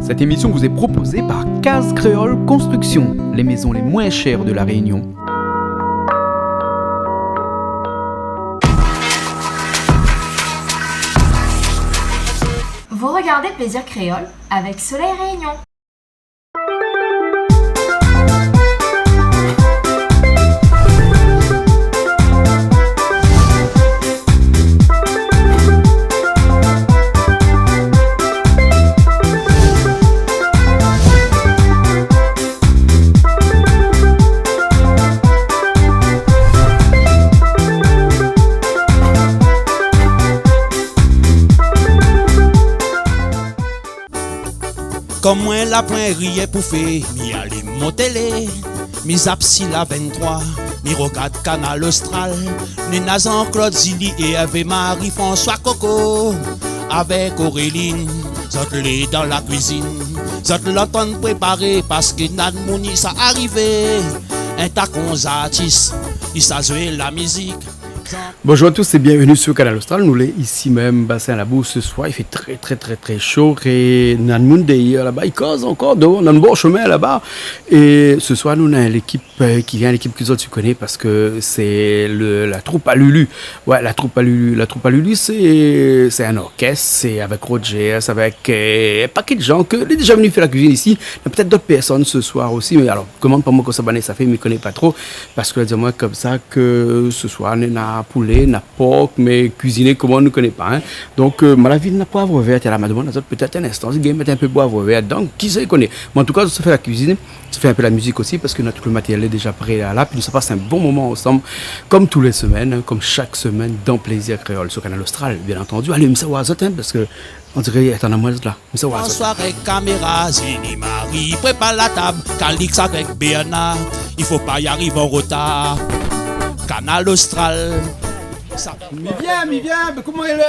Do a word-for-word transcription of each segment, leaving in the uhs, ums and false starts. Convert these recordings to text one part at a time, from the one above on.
Cette émission vous est proposée par Case Créole Construction, les maisons les moins chères de La Réunion. Vous regardez Plaisir Créole avec Soleil Réunion. Kom moin la poin rien pou fé, mi alim mon télé, mi zap si la vinn-troi, mi rogard Kanal Austral, néna Jean-Claude, Zili é Hervé, Marie-François, Coco, avèk Auréline, zot lé dan la kuizine, zot lé antrinn préparé, paske Nan Mouni sa arivé, in ta konzartis, li sa zoué la mizik. Bonjour à tous et bienvenue sur Kanal Austral. Nou lé isi mèm, Bassin Labou, se soir. I fé trè, trè, trè, trè sho. É Nan Moun dèyèr laba, i koz ankor door, dan bor shomin laba. É se soir, nou néna lékip, euh, ki vien, lékip ke zot i koné, paske sé le, la troup a Lulu. Ouais, la troup a Lulu. La troup a Lulu, sé, sé in orkès, sé avèk Roger, sé avèk, euh, in pakèt jan ke lé déza vni fé la kuizine isi. Néna pétèt dot pèrsone se soir osi, mé alor, koman, pa moin, kosa banna sa fé, mi koné pa tro, paske la di amoin konmsa ke se soir, néna poulé, néna por, mé kuiziné koman, nou koné pa, in. Donk, euh, ma la vi néna poiv vèr, la, ma domann azot pétèt in instan si i gingn mèt in pé poiv vèr. Donk, kisa i koné. Mé an tou ka, sa fé la kuizine, sa fé in pé la mizik osi, paske néna tout le matériel lé déza pré la, la, pi nou sa pas in bon moman ansanm, kom tou lé semèn, in, kom shak semèn, dan Plaisir Créole, sur Kanal Austral, bien antandu. Alé, mi sa oir azot, in, paske on diré, atann, amoin la. Sa va, sa va. François avèk kaméra, Zili, Marie, prépar la tab, Calix avèk Bernard, i fo pa i ariv an rotar. Kanal Austral. Sa. Mi vien, mi vien, mé koman i lé ?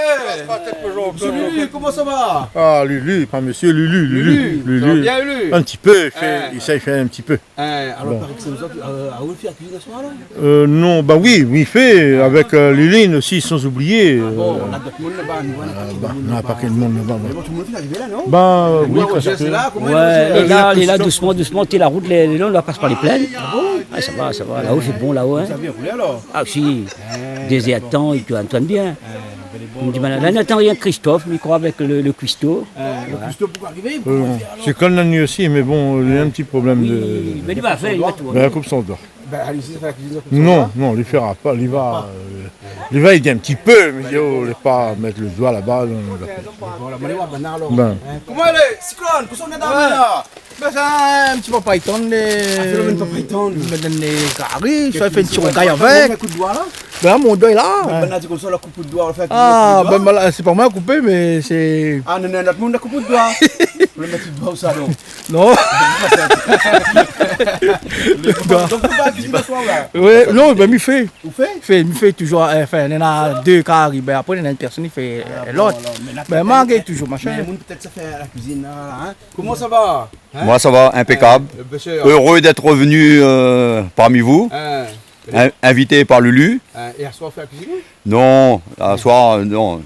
Mésyé Lulu, koman sa va ? Ah, Lulu, pa mésyé, Lulu, Lulu, Lulu. Sa va bien, Lulu ? In ti pé, i fé, i éséy fé in ti pé. Bon. Alor, paré ke sé zot, euh, a ou i fé la kuizine aswar la ? Euh, non, ba oui, mi fé, avèk, euh, Liline osi, san oublié, euh, bon, néna dot moun laba, nou, néna pa ke dot moun laba. Mé bon, tout le moun la arivé la, non ? Ba oui, parske Roger lé la, koman i lé, Roger ? Ouais, lé la, lé la, dousman, dousman, té la rout lé, lé lon, la pas par lé plèn. Ah bon ? Ah, sa va, sa va, la-o i fé bon, la-o, in. Sa vien roulé alor ? Ah si. Dé zèr d'tan, i tourn, tourn bien. Bin, lé bon, alor. Di, bin, la, nou atann rienk Christophe, mi kroi, avèk le, le kuisto. Euh, le kuisto, poukosa arivé, poukosa fé alor ? Sé kan la nuit osi, mé bon, néna in ti problèm de... Oui, mé li va fé, li va tourné. Bin, koup son doi. Bin, alé, si sa fé la kuizine, koup son doi. Non, non, li fera pa, li va, euh, li va édé in ti pé, mé, oh, li va pa mèt le doi laba, non, non, dakor. Voilà, mé alé oir banna alor. Bin. Hein, koman i lé, Siklone ? Kosa ou néna dan la min la ? Bin, sa, in ti papa i tann, euh, ah, fé lo min papa i tann. Mi donn le kari, sa fé in ti rougay avèk. Kosa ou fé, kout doi la ? Bin, mon doi la. Bin, banna la di konmsa, la koup out doi, ou fé in kuizine koup out doi. Ah, bin, voilà, sé pa moin la koupé, mé sé... Ah, non, non, lot moun la koup out doi. Ou la mèt out doi ousa, non ? Non. Donk, ou pa kuizine aswar la ? Ouais, non, bin, mi fé. Ou fé ? Fé, mi fé touzour, euh, anfin, néna dé kari, bin, apré, néna in pèrsone i fé, euh, lot. Ah bon, alor, mé la... Bin, pétèt, moin, mi gingn touzour, machin. Mé moun pétèt sa fé la kuizine la, la, hein ? Koman sa va ? Hein ? Moi, ça va, impeccable. Hein, bien sûr. Heureux d'être revenu, euh, parmi vous. Hein. In-, invité par Lulu. Hein, é aswar, ou fé la kuizine ? Non, aswar, euh, non.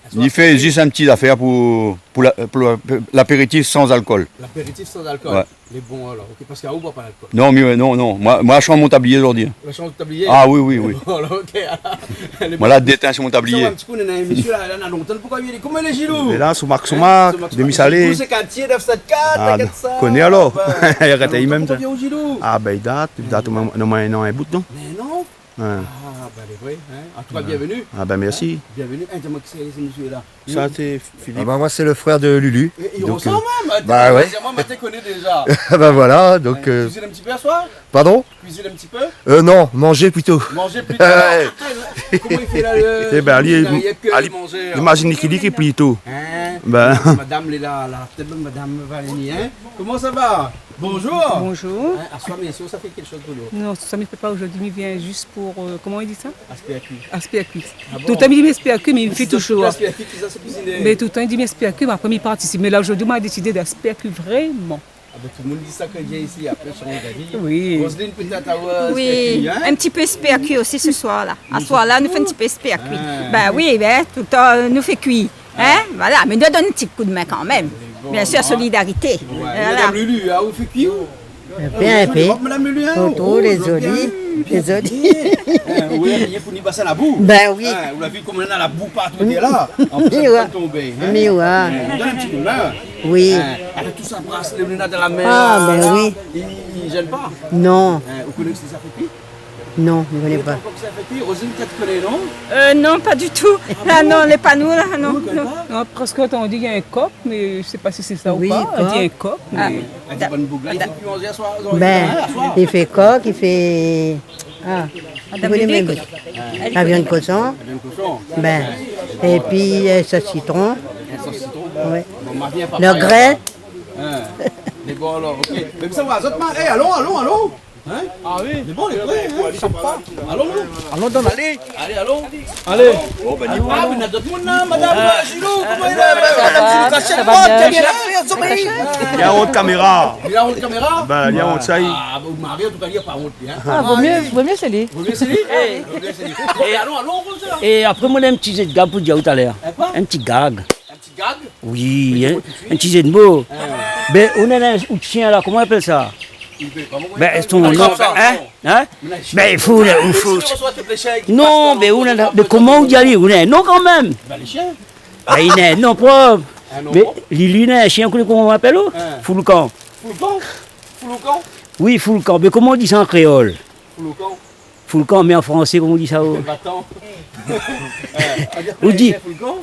Aswar, ni fé zis in ti zafèr pou, pou la, pou la, pou lapéritif san alkol. Lapéritif san alkol. Ouais. Lé bon alor, OK, parske ou i boir pa lalkol. Non, mé, euh, non, non. Moin, moin, mi sava mon tablié zordi. Ou sava mon tablié ? Ah oui, oui, oui. Bon, alor, OK. Moin la détin si mon tablié. Sa va, in ti kou, néna in mésyé la, la, na lontan, poukosa i vien, koman i lé, Gilou ? Lé la, sou mark, sou mark, demi-salé. Hein ? Sou mark, sou mark. Gilou, sé kartié nèf sèt kat, ah, t'inquiète sa. Koné alor. Bin, arèt, na lontan, mèm, poukosa i vien, Gilou ? Ah, bin, i dat, i dat, non, moin, non, in bout, non. Mé non. Ouais. Ah, bin, lé vré, hein. An tou ka, bienvenue. Ah, bin, mèrsi. Hein ? Bienvenue. Hein, di amoin, kisa i lé, sé mésyé la ? Sa, sé Philippe. Ah, bin, moin, sé le frèr de Lulu. É, i rosanm mèm. Donk, euh, bah ouais. Atann, moin, mi koné déza. Ah, bin, voilà, donk, euh, euh, kuizine in ti pé aswar ? Pardon ? Kuizine in ti pé ? Euh, non, manzé plito. Manzé plito. Ouais. Atann, koman i fé la, le... Eh bin, alé, la, i fé ke alé, manzé, hein. Imazine ki, ki plito. Hein ? Bin. Madam lé la, la. Pétèt madam Valérie, hein ? Koman sa va ? Bonjour. Bonjour. Hein, aswar, mésyé, sa fé kékshoz pou nou ? Non, sa mi fé pa zordi, mi vien zis pou, euh, koman i di sa ? Aspé a kui. Aspé a kui. Ah bon ? Toultan mi di aspé a kui, mé mi fé touzour. Aspé a kui, kisa sa i kuizine ? Mé toultan mi di aspé a kui, mé apré mi partisip. Mé la, zordi, moin la désidé d'aspé a kui vréman. Ah bin, tout le moun i di sa kan i vien isi, apré i sanz d'avi. Oui. Roselyne, pétèt, a ou, euh, oui, aspé a kui, hein ? In ti pé aspé a kui osi se soir la. Aswar la, nou fé in ti pé aspé a kui. Ah. Bin oui, bin, toultan, euh, nou fé kui. Hein ? Voilà, mé nou donn in ti koudmin kanmèm. Lé bon. Bien sûr, solidarité. Ouais. Voilà. Madame Lulu, ah, ou fé kui, ou ? Bien, bien. Bonjour, madame Lulu, hein ? Bonjour, les jolis, les jolis. Hein, ou la vni pou ni basin labou. Ben oui. Hein, ou la vi koman néna labou partou, té la. An plis, sa tonbé, hein. Hein, donn in ti kou la. Oui. Hein, avèk tout sa bras, lé néna dan la min, la, ben oui. Li, li zèn pa ? Non. Hein, ou koné kosa i fé kui ? Non, mi koné pa. Ou koné pa kosa i fé kui ? Rosine, ti koné, non ? Euh, non, pas du tout. Ah bon ? Ah non, lé pa nou la, non, non. Ou koné pa ? Non, parce que on dit qu'il y a un coq, mais je sais pas si c'est ça ou pas. Oui, coq. On dit un coq, mais... Ah. Èl i di bann boug la, i fé kui manzé aswar, aswar. Ben, i fé kok, i fé, ah, madame Lulu, la viann koshon. La viann koshon. Ben, épi, euh, sos sitron. In sos sitron. Ouais. Bon, ma vi pa... Le grin. Hein. Mé bon, alor, OK. Mé sa va, zot ma-, eh, alon, alon, alon. Hein ? Ah oui. Mé bon, lé pré, hein ? Alon, non ? Alon, donn, alé. Alé, alon. Alé. Ah, mé na dot moun la, madame, euh, Gilou, koman i lé ? Madame Gilou, kashèt, sa va bien. Li la ont kaméra. Li la ont kaméra ? Ben, li la ont sa, li. Ah, bon, mari, an tou ka, li la pa ont, hein. Ah, vo mié, vo mié sé li. Vo mié sé li ? Eh. Vo mié sé li. OK, alon, alon, konmsa. É apré, moin néna in ti zé d'gag pou dir talèr. In koi ? In ti gag. In ti gag ? Oui, hein, in ti zé d'mo. Hein. Ben, ou néna out shien la, koman i apèl sa ? Ben, son non, hein ? Hein ? Ben, i fo, i fo. Non, ben, ou néna, ben, koman ou di ali, ou néna non kanmèm. Ben, li néna non prop. Ben, Lili néna in shien, koman i apèl, oh ? Hein. Foulkan. Foulkan ? Foulkan ? Oui, Foulkan. Ben, koman ou di sa an kréol ? Foulkan. Foulkan, mé an fransé, koman ou di sa, oh ? Vatan. Ou di,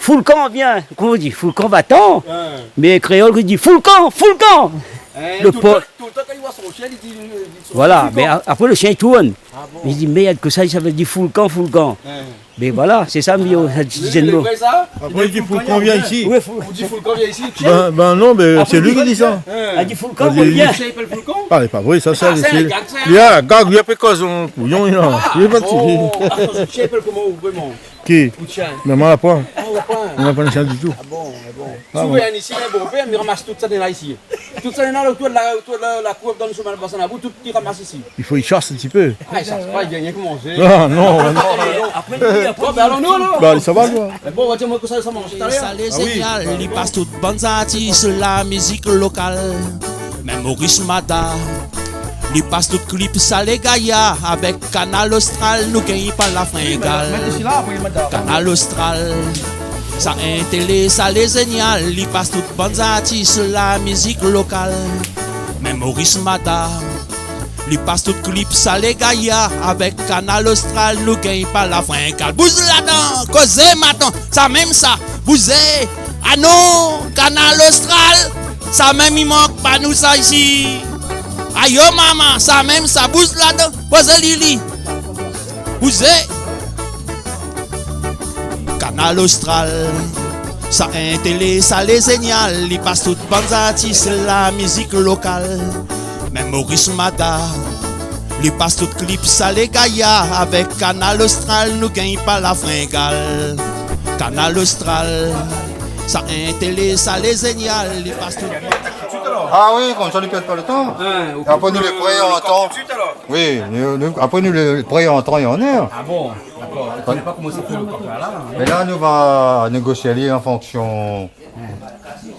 Foulkan, vien. Koman ou di ? Foulkan, vatan. Hein. Mé kréol, ou di, Foulkan, Foulkan. Hein, le toultan, toultan kan li voi son shien, li di, li di son shien, Foulkan. Voilà, mé a-, apré, le shien i tourn. Ah bon ? Li di, mé kosa sa i vé dir Foulkan, Foulkan. Hein. Mé voilà, sé sa, mi di, oh, sa, sé in mo. Apré, li di, Foulkan, vien isi. Oui, Foul-, ou di, Foulkan, vien isi, shien ? Ben, ben non, ben, sé li ki di sa. Hein. Li di, Foulkan, vien. Shien i apèl Foulkan ? Ah, lé pa vré, sa, sa, sé in gag, sa. Li la gag, li la fé koz, son kouyon, li la. Ah, li lé pa bon. Ah, shien i apèl koman, vréman ? Ki ? Out shien. Mé moin la poin. Ah, ou la poin. Moin la poin shien ditou. Ah bon, ah bon. Ah, si ou vé in isi, mé bon, mi ramas tout sa néna isi. Tout sa néna la, otour la, otour la, la kour, dan le shomin, le basin labou, tout li ramas isi. I fo i shas in ti pé. Ah, i shas pa, i gingn rien ke manzé. Ah, non, non. Bon, ben, alon nou, alor. Ben, sa va, koi. Mé bon, ou va dir amoin kosa sa manz talèr. Sa lé zénial, li pas tout bann zartis la mizik lokal. Mèm Maurice Mada, li pas tout klip, sa lé gayar, avèk Kanal Austral, nou gingn pa la fringal. Kanal Austral, sa in télé, sa lé zénial, li pas tout bann zartis la mizik lokal. Mèm Maurice Mada, li pas tout klip, sa lé gayar, avèk Kanal Austral, nou gingn pa la fringal. Bouz ladan, kozé madan, sa mèm sa, bouzé, ah non, Kanal Austral, sa mèm i mank pa nou sa isi. Ayo mama, sa mèm sa, bouz ladan, kozé Lili. Bouzé. Kanal Austral, sa in télé, sa lé zénial, li pas tout bann zartis la mizik lokal. Mèm Maurice Mada, li pas tout klip, sa lé gayar, avèk Kanal Austral, nou gingn pa la fringal. Kanal Austral, sa in télé, sa lé zénial, li pas tout. Ah oui, konmsa, nou pèrd pa le tan. Hein, apré, nou lé pré an tan. Tout à l'heure. Oui, nou, nou, apré, nou lé pré an tan é an èr. Ah bon ? Dakor. Ou koné pa koman sa i fé le kok la, la, hein ? Mé la, nou va négosié ali an fonksion. Hein.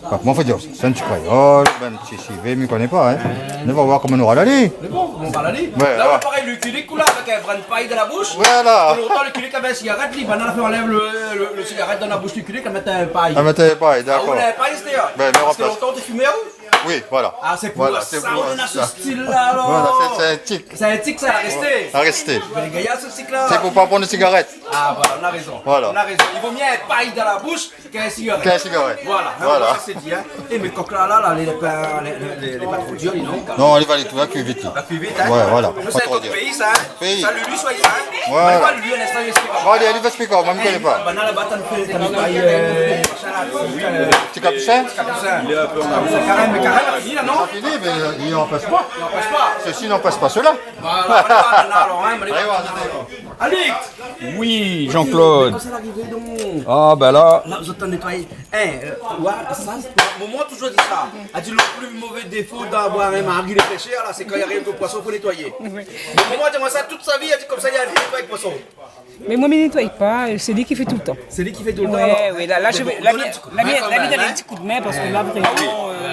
Koman i fo dir sa ? Sé in ti kréol, ben, ti sivé, mi koné pa, hein. Hein. Nou va voir koman nou va alé. Mé bon, koman nou va alé ? Ouais, la, ouais. Parèy Lucky Luke, la, avèk in brin pay dan la boush. Voilà. Lontan, Lucky Luke lavé in sigarèt, li, banna la fé anlèv le, le, le sigarèt dan la boush Lucky Luke, la mèt in pay. La mèt in pay, dakor. Ah, ou la in pay, sété, hein ? Ben, mé... Parske anfèt, lontan, ou té fimé, ou ? Oui, voilà. Ah, sé pou sa, sé pou sa, ou néna se stil la, alor. Voilà, sé, sé in tik. Sé in tik, sa, la rèsté. La rèsté. Mé lé gayar, se tik la. Sé pou pa pran de sigarèt. Ah, voilà, ou na rézon. Voilà. Ou na rézon. I vo mié in pay dan la boush k'in sigarèt. K'in sigarèt. Voilà, hein, voilà, sé di, hein. É mé kok la, la, la, lé, lé pa, lé, lé, lé pa tro dir, non ? Non, li va alé tout, la kui vit, la. La kui vit, hein ? Ouais, voilà. Sa, pa tro dir. Sé in kok péi, sa, hein ? Péi. Sa, Lulu, soi, sa, hein ? Voilà. Mé koi, Lulu, in instan, li va ésplik amoin. Bon, alé, li va ésplik amoin, mi koné pa. Banna laba, sa i fé, sa i fé, euh, machin la, euh, Ti Kapichin ? Ti Kapichin. Karèm, mé karèm, la fini, la, non ? La fini, mé, euh, i anpèsh pa. I anpèsh pa. Sesi n'anpèsh pa sela. Voilà, alé, alé, alor, hein, alé. Alé, alé. Alix ! Oui, Jean-Claude. Koman sa la arivé, donk ? Ah, ben la. La, zot la nétoiyé. Hein, euh, ouais, sa, momon la toujour di sa. La di, le pli mové défo d'avoir in mari lé pèshèr, la, sé kan i ariv le poison, fo nétoiyé. Oui. Momon la di amoin sa tout sa vi, la di konmsa, li la nétoiyé poison. Mé moin, mi nétoiy pa, euh, sé li ki fé toultan. Sé li ki fé toultan, alor. Ouais, ouais, la, la, mi, la, mi, la, mi done in ti koudmin, parske la, vréman, euh,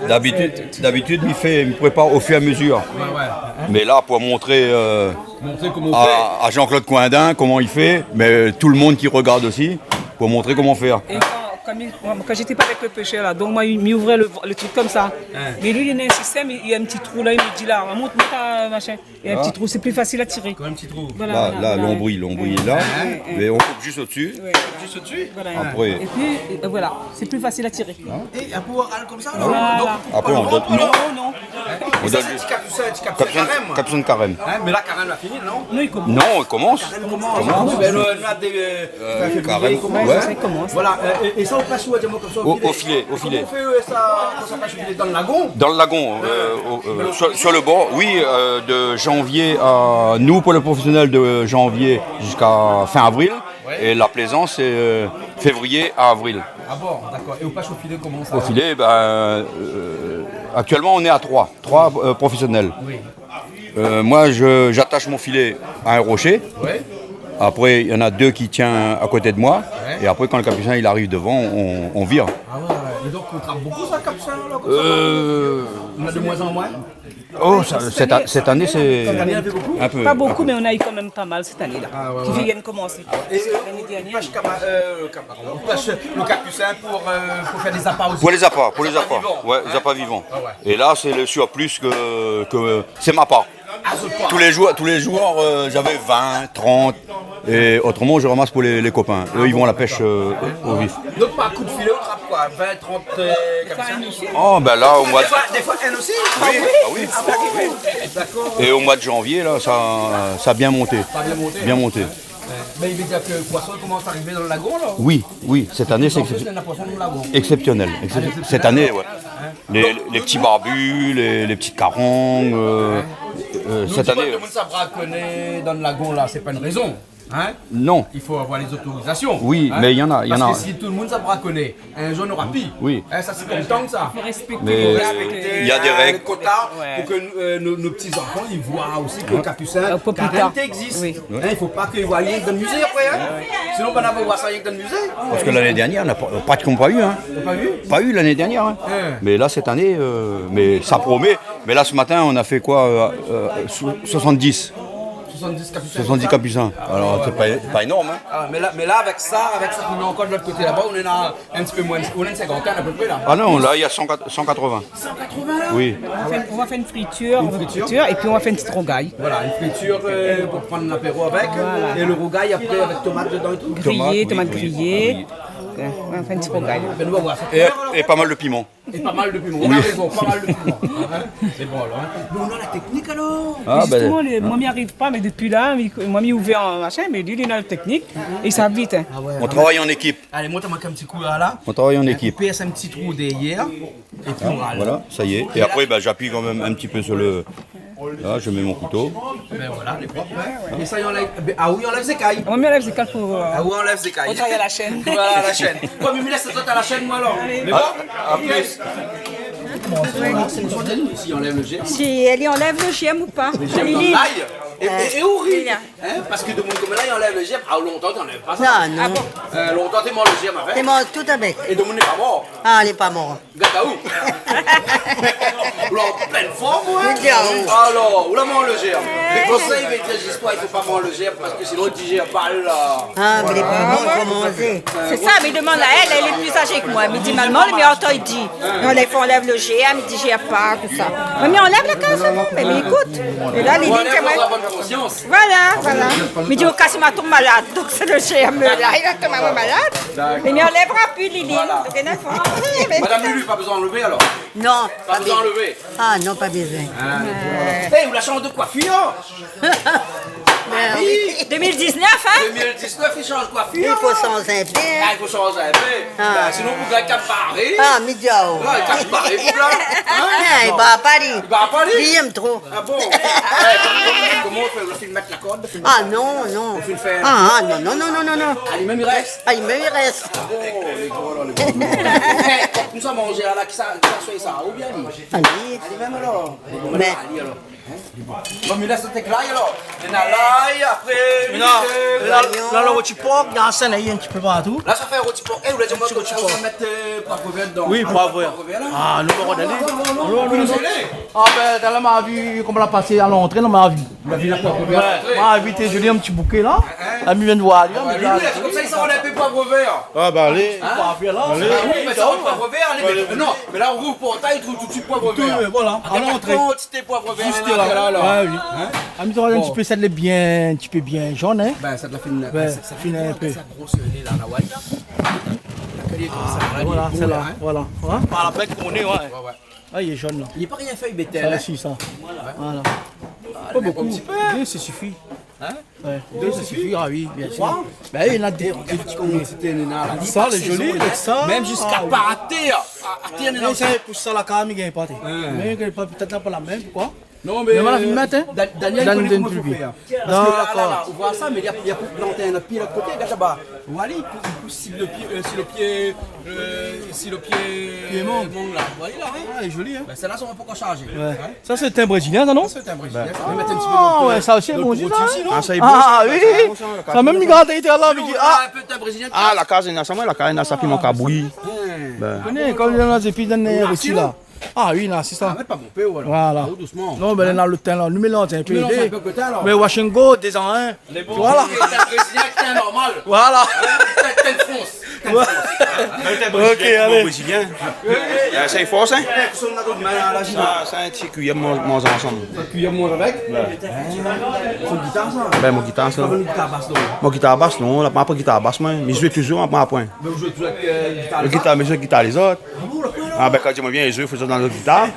D'abitid, d'abitid, mi fé, mi prépar o fur é a mezur. Ouais, ouais. Mé la, pou montré, euh, Montrer comment on fait. A, a Jean-Claude Coindin koman li fé, mé tout le monde ki regard osi, pou montré koman fèr. Et quand, quand il, moi, quand j'étais pas avec le pêcheur, là, donc moi, il, il ouvrait le, le truc comme ça. Hein. Mais lui, il a un système, il, il y a un petit trou là, il me dit là, monte, monte à machin. Il y a un petit trou, c'est plus facile à tirer. Comme un petit trou. Voilà, la, voilà, la, voilà. Lonbri, lonbri lé la, mé on koup zis odsi. Ouais. Juste au-dessus. Voilà. Apré. Et puis, euh, voilà, c'est plus facile à tirer. Et après, on râle comme ça, non ? Voilà. Donc, on coupe pas le ventre, non ? Non, non. On donn zis kapusin, kapusin, kapusin karèm. Hein, mé la, karèm la fini, non ? Non, li komans. Non, li komans. Karèm komans. Li komans. Ben, nou, nou la dé, euh, fin février, li komans. Ouais, sa i komans. Voilà, euh, é, é sa, ou pès, ou di amoin konmsa, o filé. O filé, o filé. Koman ou fé, euh, sa, kan sa pès o filé, dan le lagon ? Dan le lagon, euh, o, euh, sur, sur le bord, oui, euh, de janvier à, nou, pou lé profésionèl, de janvier jusqu'à fin avril. Ouais. É la plézans, sé, euh, février à avril. Ah bon, d'accord. É ou pès o filé koman sa, alor ? O filé, ben, euh, actuellement, on est à trois. Trois, euh, professionnels. Oui. Euh, moi, je, j'attache mon filet à un rocher. Ouais. Après, il y en a deux qui tiennent à côté de moi. Ouais. Et après, quand le capucin, il arrive devant, on, on vire. Ah ouais, ouais. Et donc, on trappe beaucoup, ça, le capucin, là, comme ça ? Euh. On a de moins en moins ? Oh, ça, cette a-, cette année, c'est un peu, un peu. Pas beaucoup, mais on a eu quand même pas mal cette année-là, qui viennent commencer. Ah ouais, ouais. L'année dernière, non. Et, euh, on pêche cama-, euh, cama-, on pêche le capucin pour, euh, pour faire des appâts aussi. Pour les appâts, pour les appâts. Des appâts vivants. Ouais, des appâts vivants. Ah ouais. Et là, c'est le surplus que, que, c'est ma part. Ah, c'est toi. Tous les jours, tous les jours, euh, j'avais vingt, trente, et autrement, je ramasse pour les, les copains. Ah bon, d'accord. Eux, ils vont à la pêche, euh, au, au vif. Donc, par coup de filet, on trappe quoi, vingt, trente, euh, comme ça ? Oh, ben là, au mois de... Des fois, des fois, elle aussi ? Oui, ah oui. Ah oui. D'accord. Et au mois de janvier, là, ça, ça a bien monté. Ça a bien monté. Bien monté. Ouais. Ben, il veut dire que le poisson commence à arriver dans le lagon, là ? Oui, oui, cette année, c'est... En plus, il y a un poisson dans le lagon. Exceptionnel. Excep-, cette année, ouais. Hein ? Les, les petits barbus, les, les petites carangues, euh, euh, cette année, euh. Nous, tout le monde, ça braconne dans le lagon, là, c'est pas une raison. Hein ? Non. Il faut avoir les autorisations. Oui, hein ? Mais il y en a, il y en a. Parce que si tout le monde, ça braconne, un jour, on n'aura plus. Oui. Hein, ça, c'est comme tang, ça. Faut respecter les règles. Mais il y a des règles. Faut respecter, euh, le quota pour que, euh, nos, nos petits-enfants, ils voient aussi que le capucin, euh, pour plus tard, carèm existe. Oui. Hein, il faut pas qu'ils voient rien que dans le musée après, hein. Sinon, ben, on va voir ça rien que dans le musée. Parce que l'année dernière, on n'a pas, pratiquement pas eu, hein. T'as pas eu ? Pas eu l'année dernière, hein. Hein. Mais là, cette année, euh, mais ça promet. Mais là, ce matin, on a fait quoi, euh, euh, so-, soixante-dix. Soixante-dix capucins. Soixante-dix capucins. Alors, c'est pas, pas énorme, hein. Ah, mais là, mais là, avec ça, avec ça qu'on a encore de l'autre côté là-bas, on en a un petit peu moins, on a une cinquantaine à peu près, là. Ah non, là, il y a cent, cent quatre-vingts. Cent quatre-vingts, là ? Oui. On va faire, on va faire une friture, une friture, et puis on va faire une petite rougaille. Voilà, une friture, euh, pour prendre l'apéro avec, voilà, et le rougail après avec tomate dedans et tout. Grillé, tomate, oui, tomate grillée. Ah oui. Euh, on va faire une petite rougaille. Ben, on va voir ça. Et, et pas mal de piment. Et pas mal de piment. Oui. On a raison, pas mal de piment. Hein ? C'est bon, alors, hein. Mais on a la technique, alors. Ah, ben, justement, hein. Moi, mi ariv pa, mé dopi la, mi, moi, mi ouvèr an machin, mé li, li na la teknik, é sa vit, hein. Ah ouais, on travaille en équipe. Allez, montre-moi un petit coup, là, là. On travaille en équipe. Hein, on perce un petit trou derrière, et puis on râle. Voilà, ça y est. Et après, ben, j'appuie quand même un petit peu sur le, là, je mets mon couteau. Ben voilà, lé prop, hein. É sa, i anlèv, ben, ah oui, i anlèv zékay. Moin, mi anlèv zékay pou, euh, ah oui, i anlèv zékay. Pou travay a la shèn. Voilà, a la shèn. Moin, mi lès azot a la shèn, moin, alor. Mé bon, a plus. Sé in santèn isi, i anlèv lo jèrm. Si èl i anlèv lo jèrm ou pa. Lo jèrm dan lay é, é, é o ri. Lili. Hein, parske domoun konm la, i anlèv lo jèrm. Ah, lontan, i anlèv pa sa. Non, non. Ah bon ? Euh, lontan, té manz lo jèrm avèk. Té manz tout avèk. É domoun lé pa mor. Ah, lé pa mor. Gard aou. Ou lé an plèn form, ouais. Mé bien, oui. Alor, ou la manz lo jèrm. Mé konmsa, i vé dir zistoir, i fo pa manz lo jèrm, parske sinon, i dijèr pa la. Ah, mé lé pa mor, i fo manzé. Sé sa, mé domann aèl, èl lé pli azé ke moin. Mi di, malman, mé antan, i di, anlèv, anlèv lo jèrm, i dijèr pa, tousa. Mé mi anlèv la kaz, mé, mé ékout. É la, Lili, ou anlèv, ou na bone konsians. Voilà, voilà. Mi di, o ka si ma tonm malad, donk sé lo jèrm la, li la tonm amoin malad. D'accord. Mé mi anlèvra pi, Lili. Voilà. Donk, na fo. Madame Lulu, pa bezoin anlevé, alor ? Non, pa bezoin. Pa bezoin anlevé. Ah non, pa bezoin. Ah, d'accord. Euh. Eh, ou la shanj de koifir, hein ? Ben oui. Deux mille dix-neuf, hein ? Deux mille dix-neuf, i shanj koifir. I fo shanj in pé, hein. Ah, i fo shanj in pé. Ah. Ben, sinon, ou gingn kap baré. Ah, mi di aou. Ouais, kap baré, ou la. Hein ? Eh, i bar pa li. I bar pa li ? Li yèm tro. Ah bon ? Eh, koman, koman i fé ? Ou la fine mèt la kord, ou la fine mèt la kord ? Ah non, non. Ou la fine fé. Ah, ah, non, non. Ali mèm i rès ? Ali mèm i rès. Ah bon, lé gro, alor, lé gro. Eh, nou sa manzé la, kisa, kisa i fé sa, oubien li ? Ali. Ali mèm, alor. Mé ali, alor. Bon, mé la, sé té lay, alor. Néna lay, apré, la, la, la, lo roti por, néna sa, néna in ti pé partou. La, sa fé roti por. É, ou la di amoin konmsa, ou sa mèt, eu, poiv vèr dedan. Oui, poiv vèr. Poiv vèr, la. Ah, nou, nou, nou, nou, nou, nou. Ah, bin, talèr, ma vi koman la pasé a lantré, non, ma vi. Ma vi la poiv vèr a lantré. Ma vi té zoli, in ti bouké, la. La mi vien de voir, la, mé la, li, li, konmsa, li sa in pé poiv vèr. Ah, ba, alé. Poiv vèr, la. Alé. Ah oui, mé sa, poiv vèr, alé, mé non, mé la, ou rouv lo portay, ou trouv tout suit poiv vèr, la. Voilà, a lantré. Kantité poiv vèr, la, la. Ah oui. Hein ? Ah, mé sa va in ti pé, sa lé bien, in ti pé bien zone, hein. Bin, sa la fine, sa fine in pé. Sa gro, lé la, la, ouais, la. La kalité, sa, voilà, lé bon, la, hein. Voilà. Hein ? Par la bèt, koman i lé, ouais. Ouais, ouais. Ah, lé zone, la. Li lé pa rien fé, bétèl, hein. Sa osi, sa. Voilà. Voilà. Ah, pa bonpé. In ti pé. Dé, sa i sifi. Hein ? Ouais. Dé, sa i sifi. Ah oui, bien sir. Bin, néna dé, dé ti komodité, néna la. Sa, lé zoli, avèk sa. Mèm ziska par tèr. A, a tèr, néna osi. Sa, pou sa, la, kan mèm, i gingn pa, té. Ouais. Mé i gingn pa, pétèt, la, pa la mèm, koi. Non, mé, mé voilà, eu, fine mèt, hein. Da-, Daniel i koné koman i fo fèr. Dakor. Parske la, la, la, ou voi sa, mé li la, li la koup lantèrn, pi lot koté, gard laba. Voilà, li pou, pou sip lo pié, eu, si lo pié, eu, si lo pié, pié mang, la. Voilà, hein. Ah, lé zoli, hein. Bin, sèt-la, sa va pankor sharzé. Ouais. Hein ? Sa, sé tin brézilien, sa, non ? Sa, sé tin brézilien. Bin. Sa, nou mèt in ti pé d'ot, eu, sa osi, lé bon, sa. Ah, oui. Sa mèm, li gard, li té la, li di, ah. In pé tin brézilien. Ah, la kaz, néna sa, moin, la kaz, néna sa, piman kabri. Hein. Bin. Ou koné, konm néna zépis, néna osi, la. Ah oui, non, sé sa. Ah, mèt pa bonpé, voilà. Voilà. Ah, dousman. Non, mé la, lo tin, la, nou mélanz in pé. Mélanz in pé lo tin, la. Mé wash and go, dé zan, hein. Lé bon. Voilà. Sé in brézilien, sé normal. Voilà. Tin, tin frans. Tin frans. Ouais. Ok, alé. Brézilien. Ah, sa i fors, hein. Sa, sa, in ti kuiyèr, manz, manz ansanm. Kuiyèr, manz avèk. Ouais. Son gitar, sa. Bin, mon gitar, sa. Sa, mon gitar bas, non. Mon gitar bas, non, la, ma pa gitar bas, moin. Mé mi zoué touzour, ma pa poin. Mé ou zoué touzour avèk, eu, gitar lézot ? Gitar, mé zoué gitar lézot. Ah bon, dakor. Ah, bin, kan mi di, moin, mi vien zoué, fo zot dan lo gitar.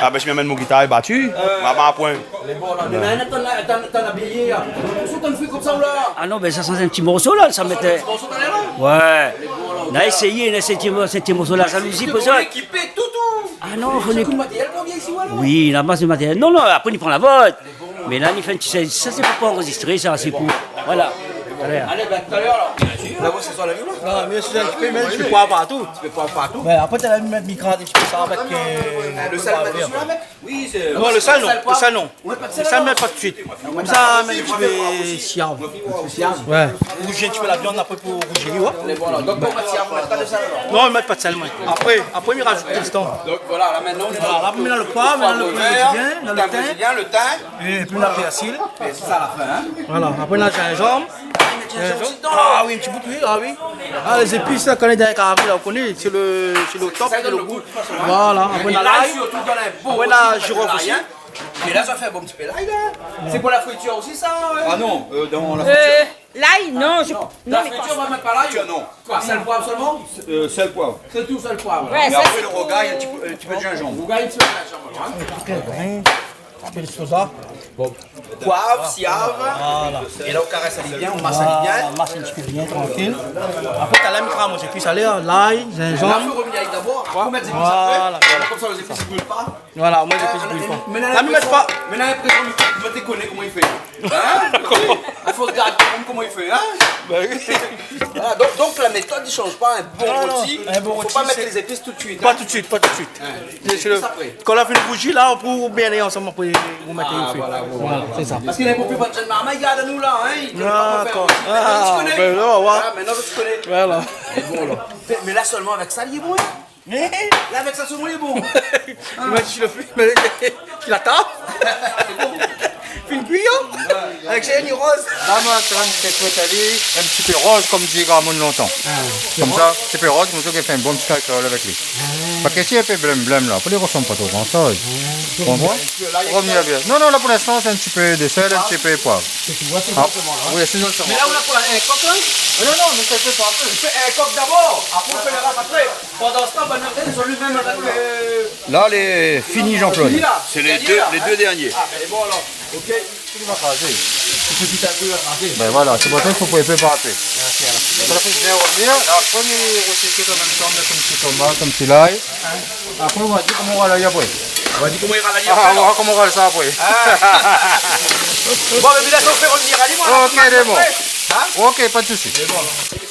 Ah, bin, si mi amenn mon gitar, lé bati. Eu, ma, ma poin. Lé bon, la. Mé la, atann, atann, atann, abiyé, la. Ou sa fé konmsa, ou la ? Ah non, bin, sa, sé in ti morso, la, sa mèt. Sa, sé in ti morso, talèr, la ? Ouais. Lé bon, la, ok. Na éséyé, na éséyé, sé in ti morso, la, sa nou zip, sa. Ékipé, tout, tout. Ah non, fo... Tout matérièl, konbien isi, ou, alor ? Oui, la mas de matérièl. Non, non, apré, ni pran la vot. Mé la, ni fé in ti, sa, sa, sé pou pa anrozistré, sa, sé pou, voilà. Talèr. Alé, bin, talèr, alor. La, ou sa sort la vi, la ? Non, mé sé in ti pé, mé in ti pé poiv partou. In ti pé poiv partou. Mé apré, talèr, mi mèt, mi grat in ti pé sa avèk, eu, lo sèl, poiv vèr. Mèt dési, avèk ? Oui, sé... Non, lo sèl, non. Lo sèl, non. Ou mèt pa de sèl, alor ? Lo sèl, mèt pa tout suit. Konmsa, mèt in ti pé siav. Siav. Ouais. Rouzi in ti pé la viann, apré, pou rouzi, ouais. Lé bon, la. Donk, ou mèt siav, ou mèt pa de sèl, alor ? Non, mi mèt pa de sèl, moin. Apré, apré, mi razout tout lo tan. Donk, voilà, la, mintnan, nou... Voilà, la, nou néna lo poiv, nou néna lo brézilien, nou néna lo tin. Brézilien, lo tin. É pi la pèrsil. É sé sa la fin, hein ? Voilà, apré, nou néna zinzanm. Zinzanm. Ah oui, in ti bout, oui, ah oui. Ah, lé zépis, la, kan lé dan in kari, la, ou koné, sé lo, sé lo top, sé lo gou. Voilà, apré, nou néna lay. Apré, nou néna zirof osi. Mé la, sa fé in bon ti pé lay, la. Sé pou la fritir osi, sa, ouais. Ah non, eu, dan la fritir. Eu, lay, non, mi... Non, non, la fritir, ou va mèt pa lay ? Non. Koi, sèl, poiv solman ? Eu, sèl, poiv. Sé tout, sèl, poiv. Ouais, sa, sé pou... Mé apré, lo rougay, in ti pé, in ti pé de zinzanm. Rougay, in ti pé de zinzanm, hein. Apré, lo soza. Bon. Poiv, siav. Voilà. É la, ou karès ali bien, ou mas ali bien. Voilà, mas in ti pé bien, trankil. Apré, talèr, mi fé mon zépis, alé, hein, lay, zinzanm. La, fo revnir avèk dabor, apré, ou mèt zépis apré. Voilà. Konmsa, lé zépis i bril pa. Voilà, moin, zépis i bril pa. Mé la, mi mèt pa. Mé la, mi mèt pa. Mé la, mi mèt pa. Hein ? Koman ? I fo gard koman i fé, hein ? Bin oui. Voilà, donk, donk la métod i sanz pa, in bon roti, in bon roti, fo pa mèt lé zépis tout de suit, hein. Pa tout de suit, pa tout de suit. Hein. Sé lo, kan la fine rouzi, la, ou pé mélanz ansanm, apré, ou mèt o fé. Ah, voilà, voilà. Voilà, sé sa. Parske néna bonpé bann jenn marmay i gard anou, la, hein, i koné pa koman fé. Dakor. Ah, bin, nou va voir. Ah, mintnan, ou koné. Voilà. Lé bon, la. Mé la, solman avèk sa, lé bon, hein. Mé la, avèk sa, solman, lé bon. Hein ? Imazine lo fé, mé, la tap. Fine kui, hein ? Ouais, ouais. Avèk sé ni roz. La, moin, sa va, mi fé kui ali in ti pé roz, konm di gramoun lontan. Ah, in ti pé roz. Konmsa, in ti pé roz, konmsa, i fé in bon ti kari-kréol avèk li. Ah. Parske si in pé blèm-blèm, la, pou li rosanm pa tro gran shoz. Ah, ou konpran ? Revnir bien. Non, non, la, pou linstan, sé in ti pé de sèl, in ti pé poiv. Sé tout, ouais, sé... Ah, exactement, la. Oui, sé exactement. Mé la, ou la koi, in kok, la ? Non, non, mé sa i fé pa in pé. Ou fé in kok dabor, apré, ou fé lo rès apré. Pandan se tan, bann lot, zot i zoué mèm avèk, eu... La, lé fini, Jean-Claude. Fini, la. Sé lé dé, lé dé dernié. Ah, bin, lé bon, alor. Ok. Tout va krazé. Ou pé kit in pé, va krazé. Bin voilà, sé pou sa i fo prépar in pé. Ok, alor. Sa la fé bien revnir. La, apré, nou rosèt an mèm tan, mèt in ti tomat, in ti lay. Apré, nou va di koman nou va lay apré. Nou va di koman nou va lay apré, alor. Ah, nou va oir koman nou va lay sa apré. Ah. Bon, mé la, sa i fé revnir ali, voilà. Ok, lé bon. Apré. Ok, pa de sousi. Mé bon.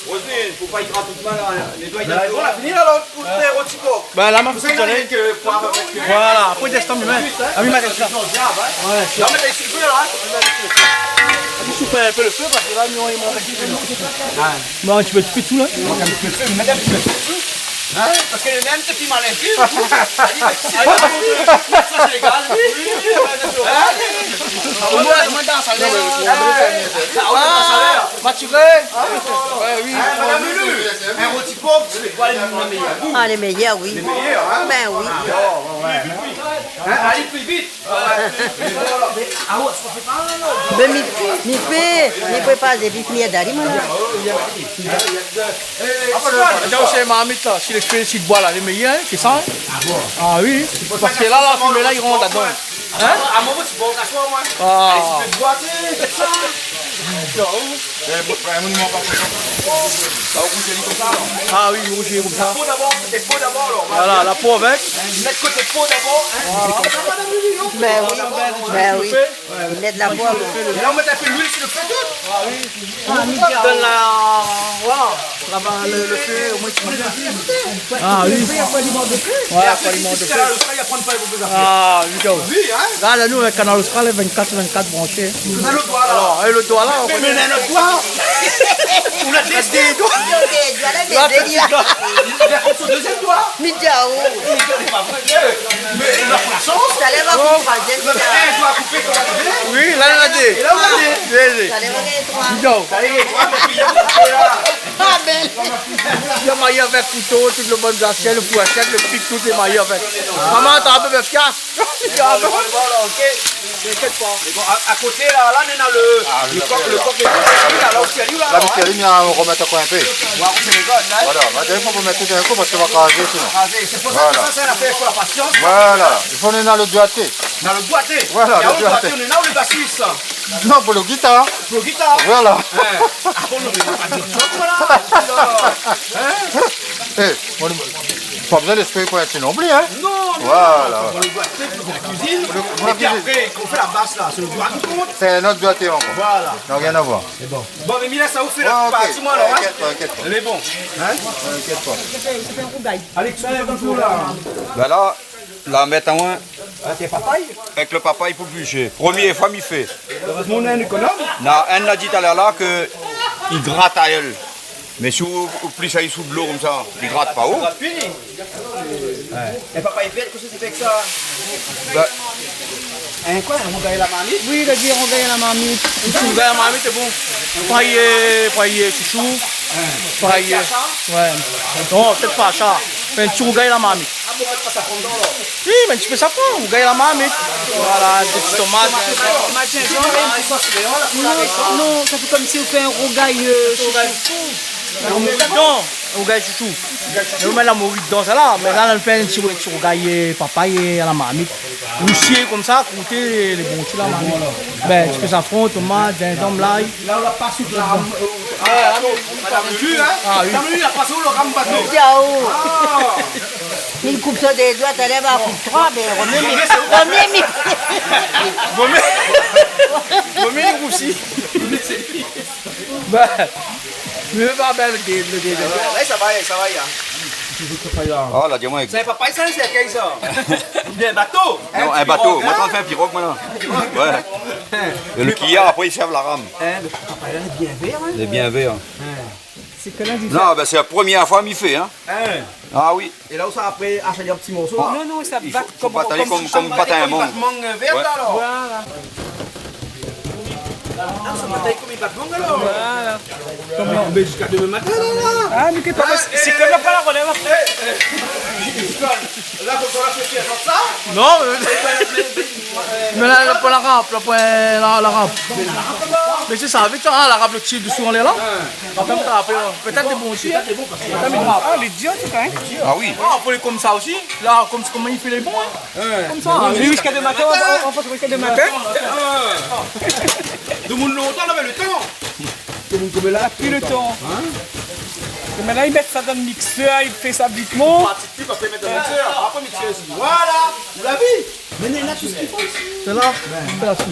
Roselyne, fo pa i grat tout mal, la, nétoy. Bon, la fini, la, la, tout lé roti por. Bin, la, ma fine nétoyé. Voilà, apré, déstan, mi mèt. Ah oui, ma tèt, sa. Ouais, non, mé t'as su le feu, là, hein. Ou sou in pé lo fé, parske la, nou, i mank in ti pé. Bon, in ti pé, in ti pé désou, la. Mèt in ti pé désou. Hein ? Parske lé mèm, sé pi malin. Sa, sé légal. Oui, oui, oui, oui. Hein ? Ah, moin, moin, dan sa lèr. Ah, ouais, dan sa lèr. Matiré. Ouais, oui. Hein, madame Lulu, in roti por, sé koi lé méyèr gou ? Ah, lé méyèr, oui. Lé méyèr, hein ? Bin oui. Ah, ouais, ouais. Hein, alé pli vit. Bin, mi, mi fé, mi prépar zépis, mi èd ali, moin, la. Donk, sé marmit, la, si lé fé, si boi, la, lé méyèr, hein, sé sa, hein ? Ah oui. Parske la, la fimé, la, i rant ladan. Hein ? Ah, moin, sé bon, sa, moin. Ah. Alé, si tu bois, tu sais, c'est ça. Eh, bon, ben, un monument pas possible. Ah, rouge, elle est comme ça, alors. Ah oui, rouge, elle est comme ça. La po dabor, sé po dabor, alor. Voilà, la po avèk. Hein, mèt koté po dabor, hein. Voilà. Sé konmsa, madame Lulu, non ? Bin oui, bin oui. Mèt la po avèk. É la, ou mèt in pé luil si lo fé, tout. Ah oui. Donn la, voilà. Laba, lo, lo fé, omoin, i manz. Ah oui. Ouais, apré, si tu fais la, lo fé, i aprann pa, i fo fé zafèr. Ah, oui, oui. Oui, hein. La, la, nou, avèk Kanal Austral, vingt-quatre vingt-quatre branché. Ou fé sa lo doi, la. Alor, é lo doi, la, ou koné. Mé, mé lo doi. Ou la dé doi. Dé doi, la, dé doi. Li la fé son dézièm doi. Mi di aou. Mé la, pou la shans. Talèr va pou troizièm, mi di aou. In doi koupé, konm la dé. Oui, la, la dé. É la, ou la dé. Dé, dé. Talèr va gingn troi. Di aou. Alé, troi, mé pi, la. Ah, bèl. Li la mayé avèk kouto, tout lo bann zafèr, lo fourshèt, lo pik, tout lé mayé avèk. Maman, atann, bébé, fias. Voilà, voilà, ok. T'inquiète pas. Mé bon, a, a koté, la, la, néna lo, ah, lo kok, lo kok, lé la, la, osi, la, la, la, ouais. Misièl, mi romèt ankor in pé. Ouais, sé lé zot, hein. Voilà, ma di, fo pa mèt tout d'in kou parske sa va krazé, sinon. Krazé. Sé pou sa ke sa, sé in zafèr, fo la pasians. Voilà. I fo néna lo doité. Néna lo doité. Voilà, lo doité. Néna lo basis. Non, pou lo gitar. Pou lo gitar. Voilà. Hein. Ah bon, non, mé pa de zot, voilà. Hein ? Eh, mon, pa bezoin lèspri pointi non pli, hein ? Non, non, voilà. Non, non, non, pou lo doité, pou la kuizine. Pou lo, pou la kuizine. É pi apré, kan ou fé la bas, la, sé lo doi ki kont. Sé in ot doité ankor. Voilà. Non, rien à voir. Sé bon. Bon, mé mi lès aou fé la parti, moin, alor, hein ? Ouais, ok. T'inquiète pas, t'inquiète pas. Lé bon. Hein ? T'inquiète pas. Alexandre, bonjour, la. Voilà. La mèt amoin. Avèk lo papay ? Avèk lo papay pou boushé. Promié foi mi fé. Érèzman, nou néna in ékonom. Na, inn la di talèr la ke i grat aèl. Mé si ou, ou plis ali sou dolo konmsa, i grat pa ou. I grat pi, li. Ouais. É papay vèr, kosa i fé avèk sa ? Bin. In koi, in rougay la marmit ? Oui, li la di rougay la marmit. In ti rougay la marmit, lé bon. Payé, payé shoushou. Hein. Payé. Payé sa ? Ouais. Non, pétèt pa sa. Fé in ti rougay la marmit. Ah bon, mèt pa safran dedan, alor ? Si, mèt in ti pé safran, ou gingn la marmit. Voilà, dé ti tomat. Tomat, zinzanm, é in ti sos kréol. Non, non, sa fé konmsi ou fé in rougay, euh, shoushou. In rougay shoushou. In rougay shoushou. É ou mèt la mori dedan, sa la. Mé la, nou fé in ti, ti rougay, euh, papay, euh, a la marmit. Rousi konmsa, kouté, lé bon, ti la marmit. Bin, in ti pé safran, tomat, zinzanm, lay. La, ou la pa sou la, euh, ah, madam Lulu, hein ? Ah, oui. Madam Lulu, la pasé ou lo ram bato. Diao. Ah. Li koup sa dé doi, talèr va koup troi, bin, romèt, romèt, mi. Vo myé, vo myé li rousi. Bin, mi vé pa bèl, lo gars, lo gars. Ouais, sa va, sa va, ya. Ah, la, di amoin. Sé in papay, sa, sé kèl sa ? Oubien in bato ? Non, in bato. Moin, kan mi fé in pirog, moin, la. Ouais. É lo kiyèr, apré, i sèrv la ram. Hein, mé papay la, lé bien vèr, hein ? Lé bien vèr. Hein. Sé kèl la di sa ? Non, bin, sé la promièr foi mi fé, hein. Hein. Ah oui. É la, ou sa apré, ashé in ti morso, la. Non, non, sa i fo, bat fo konm, bat ali konm, konm bat in mang. Konm bat mang, euh, vèr, ouais, alor. Voilà. Ah, sa matin, konm i bat mang, alor. Voilà. Konm... Mé ziska domin matin, la, la. Ah, mé ké pa, ah, sé, eh, sé konm la, eh, pa la relèv. Eh, eh. La, konm sa, la, sé sa. Non, mé, eh bin, mé, mé, mé la, la, pa la rap, la, pa la, la rap. Mé la rap, la. Mé sé sa, vit, ah, la rap, lo ti dosou, on lé la. Hein. Atann, mi trap, euh, pétèt lé bon osi, hein. Pétèt lé bon, parske... Atann, mi trap. Ah, lé dir, an tou ka, hein. Ah oui. Ah, fo lé konmsa osi. La, konm, koman i fé lé bon, hein. Hein. Konmsa, hein. Ziska domin matin, on, on, on fé ziska domin matin. Hein. Domoun lontan navé lo tan. Domoun koméla la pi lo tan. Hein. É mintnan, i mèt sa dan lo miksèr, i fé sa vitman. Pratik pi, pa fé mèt dan lo miksèr. Apré, miksèr isi. Voilà. Ou la vi ? Mé néna tout sak i fo isi. Sé la. Bin. Sé la, si.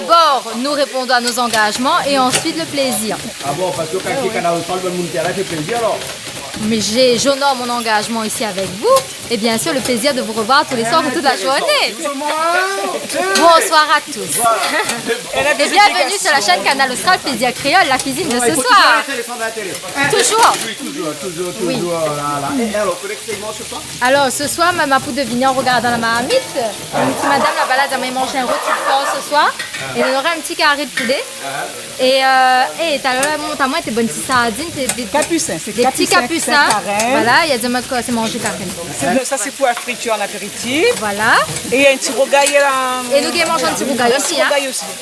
d'abord, nous répondons à nos engagements et ensuite le plaisir. Ah bon, parce que quand tu es Kanal Austral, le monde est là, c'est plaisir alors. Mais j'ai, j'honore mon engagement ici avec vous et bien sûr le plaisir de vous revoir tous les soirs pour toute la journée. Bonsoir à tous. Voilà. Et bienvenue sur la chaîne Kanal Austral Plaisir Créole, la cuisine de ce soir. Toujours. Oui, toujours, toujours, toujours, là, là. Et alors, kosa ou manz ce soir ? Alors, ce soir, ma, ma pou devine an rogardan la marmit. Une petite madame là-bas, la di amoin i manz in roti por ce soir. Et il y aura un petit carré de poulet. Et, euh, et talèr la, mon, ta moin té bann ti sardine, té, dé, dé ti kapis, sé kapis, sé karèm. Voilà, la di amoin kosa sé manzé karèm. Sé, sa sé pou la fritir an apéritif. Voilà. É in ti rougay la. É nou gingn manz in ti rougay osi, hein.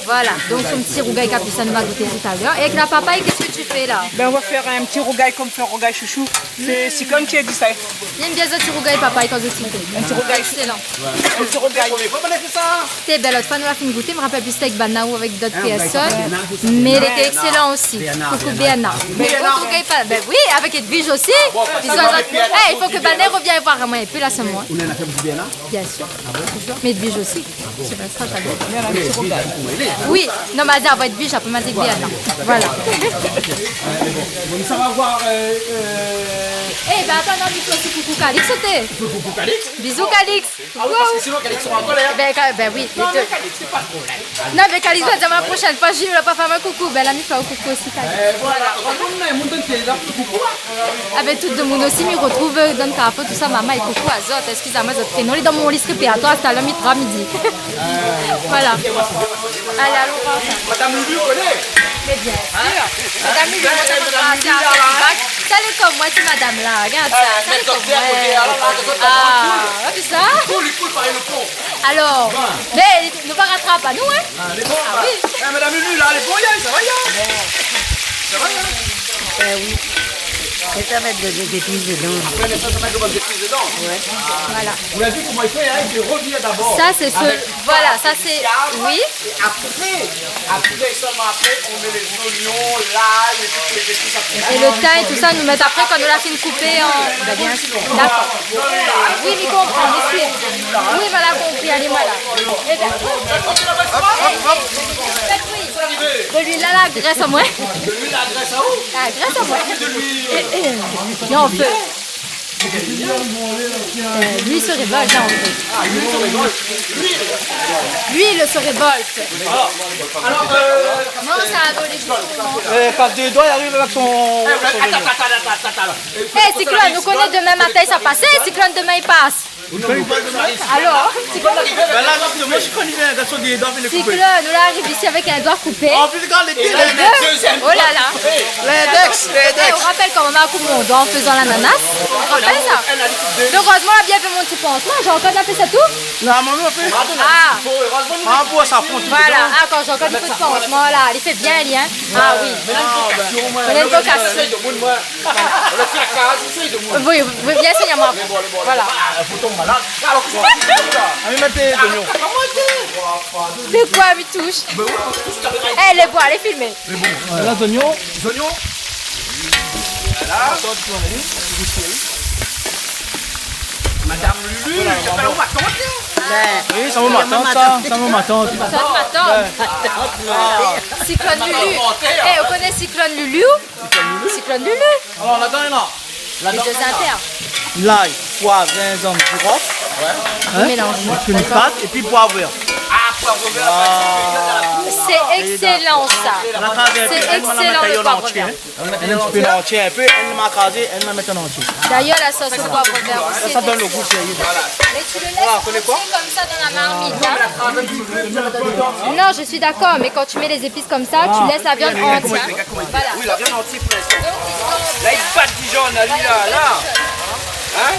Voilà, donc son petit rougail capucin, on va goûter tout à l'heure. Et avec la papaye, qu'est-ce que tu fais là ? Ben, on va faire un petit rougail comme fait rougail chouchou. Sé, sé konm ti di sa. Li èm bien zot ti rougay papaye kan zot i fé. In ti rougay. Excellent. In ti rougay. Té bèl, lot foi nou la fine gout, mi rapèl pi si té avèk Bernard ou avèk dot pèrsone, mé lété excellent osi. Coucou Bernard. Mé bon, rougay pa, ben oui, avèk Edwige osi. Bisous à zot. Eh, il faut que Bernard revienne voir amoin in pé la semèn. Bien sûr. Mé Edwige osi. Sé pa sa, sa. Oui, non, mé Edwige, apré ma di bien, non. Voilà. Bon, sa va voir, euh, euh, eh ben, attends, non, mi fé osi coucou Calix, té. Coucou Calix. Bisous, Calix. Ah oui, parce que sinon, Calix sera en colère. Ben, Ca-, ben oui, les deux. Non, mais Calix, c'est pas trop, là. Non, mé Calix va di amoin la prochaine fois, Julie, la pa fé amoin coucou. Ben, la mi fé in coucou osi, Calix. Euh, voilà. Voilà. Heureusement, on a un monde qui est là. Coucou, hein. Avèk tout demoun osi, mi retrouv, euh, dan kafé, tousa, mama, é coucou azot. Excusez-moi, zot prénom lé dan mon lis répèrtoir, talèr mi tra midi. Voilà. Alé, alon voir sa. Madame Lulu, ou koné ? Mé bien sûr. Madame Lulu, madame, madame Lulu, la, la. Sa lé konm moin, ti madam la, regard sa. Sa lé konm moin. Ah, ou la vi sa ? Alor, mé nou va ratrap anou, hein ? Ah, lé bon, oui. Eh, madame Lulu, la, lé bon, sa va, sa va ? Ben oui. Mé sa mèt de, de zépis dedan. Apré, mé sa, sa mèt de zépis dedan. Ouais. Voilà. Vous avez vu comment il fait, hein ? Il fait revenir d'abord avec du thym, avec du siam, et après, après, seulement après, on met les oignons, l'ail et toutes les épices après. Voilà. Et le thym et tout ça, nou mèt apré kan nou la fine koupé an, ben, bien sûr. D'accord. Oui, mi konpran, mi suiv. Oui, voilà, konpri, alé, voilà. Eh ben, hop, hop, hop. Faites cuire. De l'huile, la, la grès amoin. De l'huile, la grès aou ? La grès amoin. De l'huile. Non, fé. Euh, lui se révolte, là, en fait. Ah, l'huile se révolte. L'huile. L'huile se révolte. Alors, euh, non, ça a volé, justement. Euh, pas deux doigts, il arrive avec son, eh, son attends, attends, attends, attends, attends. Eh, Cyclone, nou koné demin matin sa i pas. Cyclone, demin i pas. Alor, Cyclone. Ben la, justement, mi koné in garson de, de, de koupé. Cyclone, nou la ariv isi avèk in doi koupé. An plis, regard lé dé, lé dé. Oh là là. L'index, l'index. Eh, ou rapèl kan mama la koup mon doi an fézan lananas ? Ou rapèl sa ? Erezman la bien fé mon ti pansman, Jean-Claude la fé sa tou ? Non, mama la fé. Ah. Ah, pou sa fon. Voilà. Ah, kan Jean-Claude i fé ti pansman la, li fé bien, li, hein. Ah oui. Mé la, une vocation, moi. Mé la, une vocation. Essaye de moi. Le placard, essaye de moi. Oui, oui, bien, Seigneur, moi. Voilà. Ah, fo tonm malad. Alor, kosa ou fé la ? Ah, mé mèt dé zoignon. Fé koi, mi toush ? Eh, lé bon, alé filmé. Lé bon. Voilà, zoignon. Zoignon. Voilà. Madame Lulu, voilà, sa i apèl ma tant, hein ? Oui, sa mon matant, sa. Sa mon matant. Sa mon matant. Cyclone Lulu. Eh, ou koné Cyclone Lulu ? Cyclone Lulu. Alor, ladan, la. Ladan, lé dé zafèr. Lay, poiv, zinzanm, zirof. Ouais. Hein ? Mélanz. Èk in pat, épi poiv vèr. Ah, poiv vèr, ah. C'est excellent, ça. C'est excellent, le poivre vert. Èl i mèt an antié, hein. Èl i mèt an antié, in pé, èl i mèt an antié. D'ailleurs, la sauce au poivre vert aussi, sa i donn le gou, sérié. Mais tu le laisses entier comme ça dans la marmite, hein. Non, je suis d'accord, mais quand tu mets les épices comme ça, tu laisses la viande entière. Voilà. Oui, la viande entière pour l'instant. La, li bat Dijon, la, li, la, la. Hein ?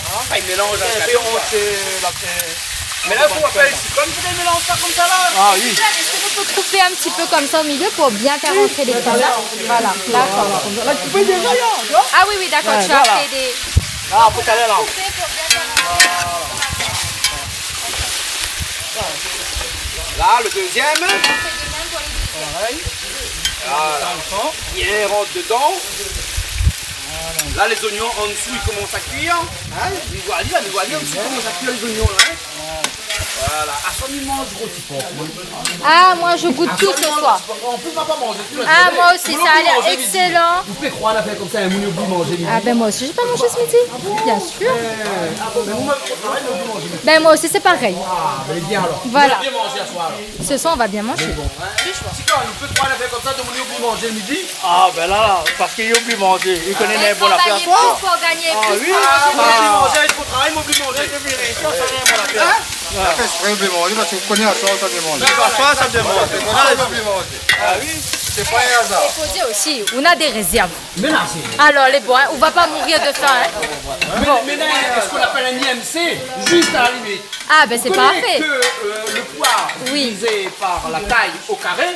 Ah, li mélanz in pé, on sé, la, sé Mé la, fo apèl isi, konm ou mélanz sa konmsa la. Ah oui. Est-ce que vous pouvez couper un petit peu comme ça au milieu pour bien faire rentrer les graines ? Voilà, d'accord. La, ou koup déza, la, tu vois ? Ah oui, oui, d'accord, tu as fait des... Ah, pou talèr la. Couper pour bien faire rentrer. Là, le deuxième. Pareil. Voilà. Bien rant dedan. Voilà. Là, les oignons en dessous, ils commencent à cuire. Hein ? Mé voilà, mé voilà, an dessous, i komans a kuir lé zoignon la, hein ? Voilà. Aswar mi manz gro ti por, moin. Ah, moi, je goûte tout ce soir. Aswar mi manz gro ti por. Ou pé pa pa manzé tout la zourné. Ah, moi aussi, ça a l'air excellent. Ou pé kroi in nafèr konmsa, in moun i oubli manzé midi. Ah, ben, moi aussi, j'ai pas mangé ce midi. Bien sûr. Ah bon, mé ou mèm, ou travay, mé ou oubli manzé midi. Ben, moi aussi, c'est pareil. Ah, ben, lé bien alor. Voilà. Ou va bien manzé aswar alor. Ce soir, on va bien manger. Mé bon, hein. Ti kan, ou pé kroi in nafèr konmsa, tout moun i oubli manzé midi. Ah, ben la, la, parské i oubli manzé. I koné néna bon nafèr aswar. Travailler plus pour gagner plus, pour manger plus. Ah, oui. Ah, moin oubli manzé, i fo travay, moin oubli manzé. Sa, sa néna bon nafèr. Hein ? Sa fé ésprè oubli manzé, parské ou koné aswar sa oubli manzé. Aswar sa oubli manzé. Aswar sa oubli manzé. Ah oui. Sé pa in azar. Il faut dire aussi, on a des réserves. Mé la, sé... Alors, les bons, hein, on va pas mourir de faim, hein. Bon. Mé, mé la, sé sak i apèl in I M C, juste à la limite. Ah, ben, c'est parfait. Ou koné ke, euh, le poids divisé par la taille au carré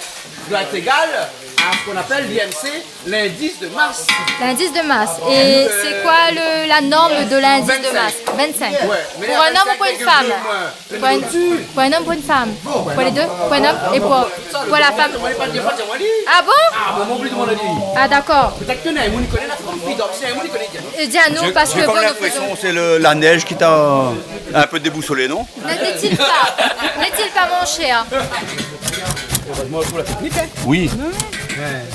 doit être égal à ce qu'on appelle l'I M C, l'indice de masse. L'indice de masse. Et c'est quoi le, la norme de l'indice de masse ? Vingt-cinq. Vingt-cinq. Ouais, mé... Pour un homme ou pour une femme ? Pour un, pour un homme, pour une femme. Pour les deux ? Pour un homme et pour, pour la femme. Ah bon ? Ah, d'accord. Pétèt ke néna moun i koné la fom fi, donk si néna moun i koné, di anou. J'ai, parce que j'ai comme bon, nous l'impression faisons que c'est le, la neige qui t'a un peu déboussolé, non ? N'est-il pas, n'est-il pas, mon cher ? Heureusement pour la technique, hein. Oui. Ouais.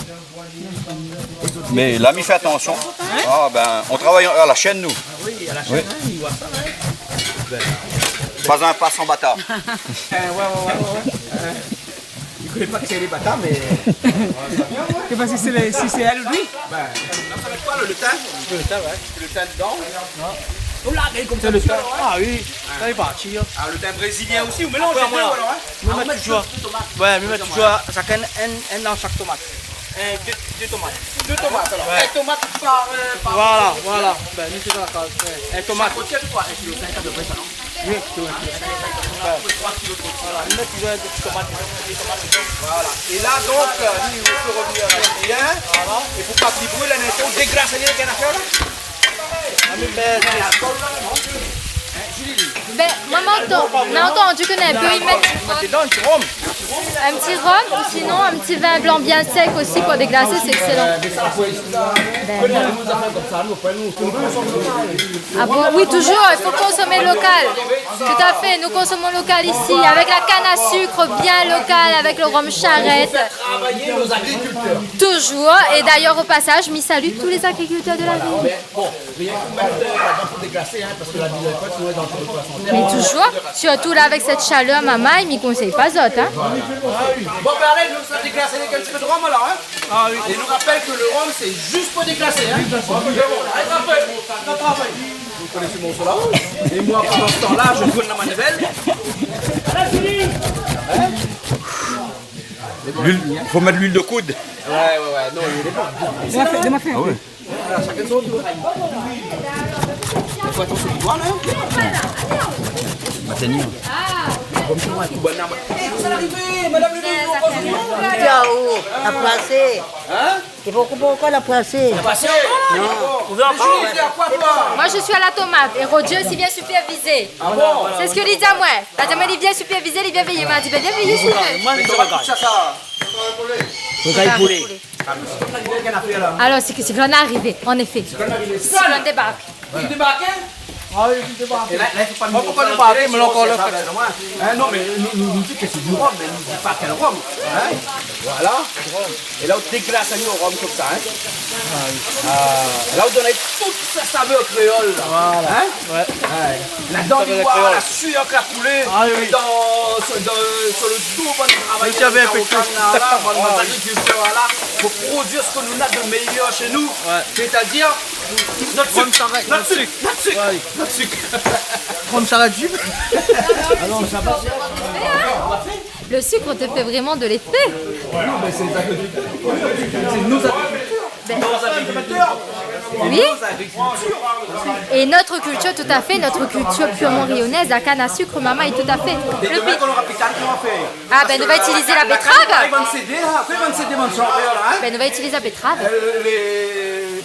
Mé la, mi fé atansion. Hein ? Ah ben, on travaille à la chaîne, nous. Oui, à la chaîne, hein, i voi sa, hein. Pa in pa san bata. Euh, ouais, ouais, ouais, ouais, ouais. Euh, i koné pa ke sé lé bata, mé... Sé pa si sé lé, si sé èl ou li. Ben, sa va èt koi, le, le tin ? Le tin, ouais. Le tin dedan. Non. Ou la gingn konmsa, le tin. Ah oui, sa lé parti, hein. Ah, le tin brésilien osi, ou mélanz lé dé alor, hein. Apré, moin, mi mèt toultan, ouais, mi mèt toultan shak tomat. In, in dan shak tomat. In, dé, dé tomat. Dé tomat, alor. Ouais. In tomat par, euh, par... Voilà, voilà. Ben, nou sé dan la kaz, ouais. In tomat. Shak koté, in kilo sink apépré, sa, non ? Oui, oui. Voilà, mi mèt toultan in ti tomat, dé tomat. Voilà. É la, donk, euh, nou, nou pé revnir avèk li, hein. Voilà. É pou pa ke li bril, in instan, ou déglas ali avèk in nafèr la. Ben, moin, mi antann, mi antann ke néna in pé i mèt in ti rom, ou sinon in ti vin blan bien sèk osi pou déglasé, sé ékselan. Ben, voilà. Ah bon, oui, toujours, il faut consommer local. Tout à fait, nous consommons local ici, avec la canne à sucre bien locale, avec le rhum Charrette. Toujours, et d'ailleurs, au passage, mi salue tous les agriculteurs de la région. Bon, rienk pou mèt, euh, ladan pou déglasé, hein, parske la vi lé pa, sinon, lé danzéré pou la santé. Mais toujours, surtout là avec cette chaleur, maman, mi konsèy pa zot, hein. Bon, ben, alé, nou sa déglas avèk in ti pé de rom, alor, hein. Ah oui. É nou rapèl ke le rom, sé jis pou déglasé, hein. Alé, travay, travay. Vous connaissez mon morceau là-haut. Et moi, pendant ce temps-là, je tourne la manivelle. L'huile, faut mettre l'huile de coude. Ouais, ouais, ouais. Non, il est bon. Donn amoin fé, donn amoin fé in pé. Ah ouais. Voilà, shakinn son tour. Fo atansion doi la. Matin. Bonne année. Madame le... Ciao, la pasé. Hein ? É poukoi, poukoi la pasé ? La pasé ? Non. Ou vé ankor ? Moi, je suis à la tomate et Roger aussi vient superviser. Ah bon ? C'est ce que li di amoin. La di amoin li vien supervizé, li vien véyé. Ma di, ben, vien véyé si ou vé. Moin, mi rogard. Rogard poulé. Alor, sé ke, sé ke la arivé, an éfé. Sé ke la débark. Li débark, hein ? Ah oui, li débark. É la, la, fo pa... Moin, fo pa nou parl, mé la ankor la. Hein, non, mé nou, nou, nou di ke sé du rom, mé nou di pa kèl rom, hein ? Voilà. É la, ou déglas ali o rom konmsa, hein ? Ah oui. Ah, la, ou donn tout sa savèr kréol la. Voilà. Hein ? Ouais. Ouais. Ladan, ou voi la sueur ke la koulé dan, dan, sur le dos, bann travayèr, la, la, bann agrikiltèr, voilà, pou produir sak nou néna de méyèr shé nou. Ouais. C'est-à-dire, notre sucre, notre sucre, notre sucre, notre sucre. Rom Charrette. Ah non, sa va. Le sucre te fait vraiment de l'effet. Non, mais c'est les agriculteurs. C'est nos agriculteurs. Ben, nos agriculteurs. Oui. Et notre culture, tout à fait, notre culture purement réunionnaise, la canne à sucre, maman, est tout à fait. Et demain, quand on aura plus de canne, comment on va faire ? Ah, ben, nou va itilizé la bétrave. Apré, nou va sédé, hein. Apré, nou va sédé, bann shanpé la, hein. Ben, nou va itilizé la bétrave. Euh, les,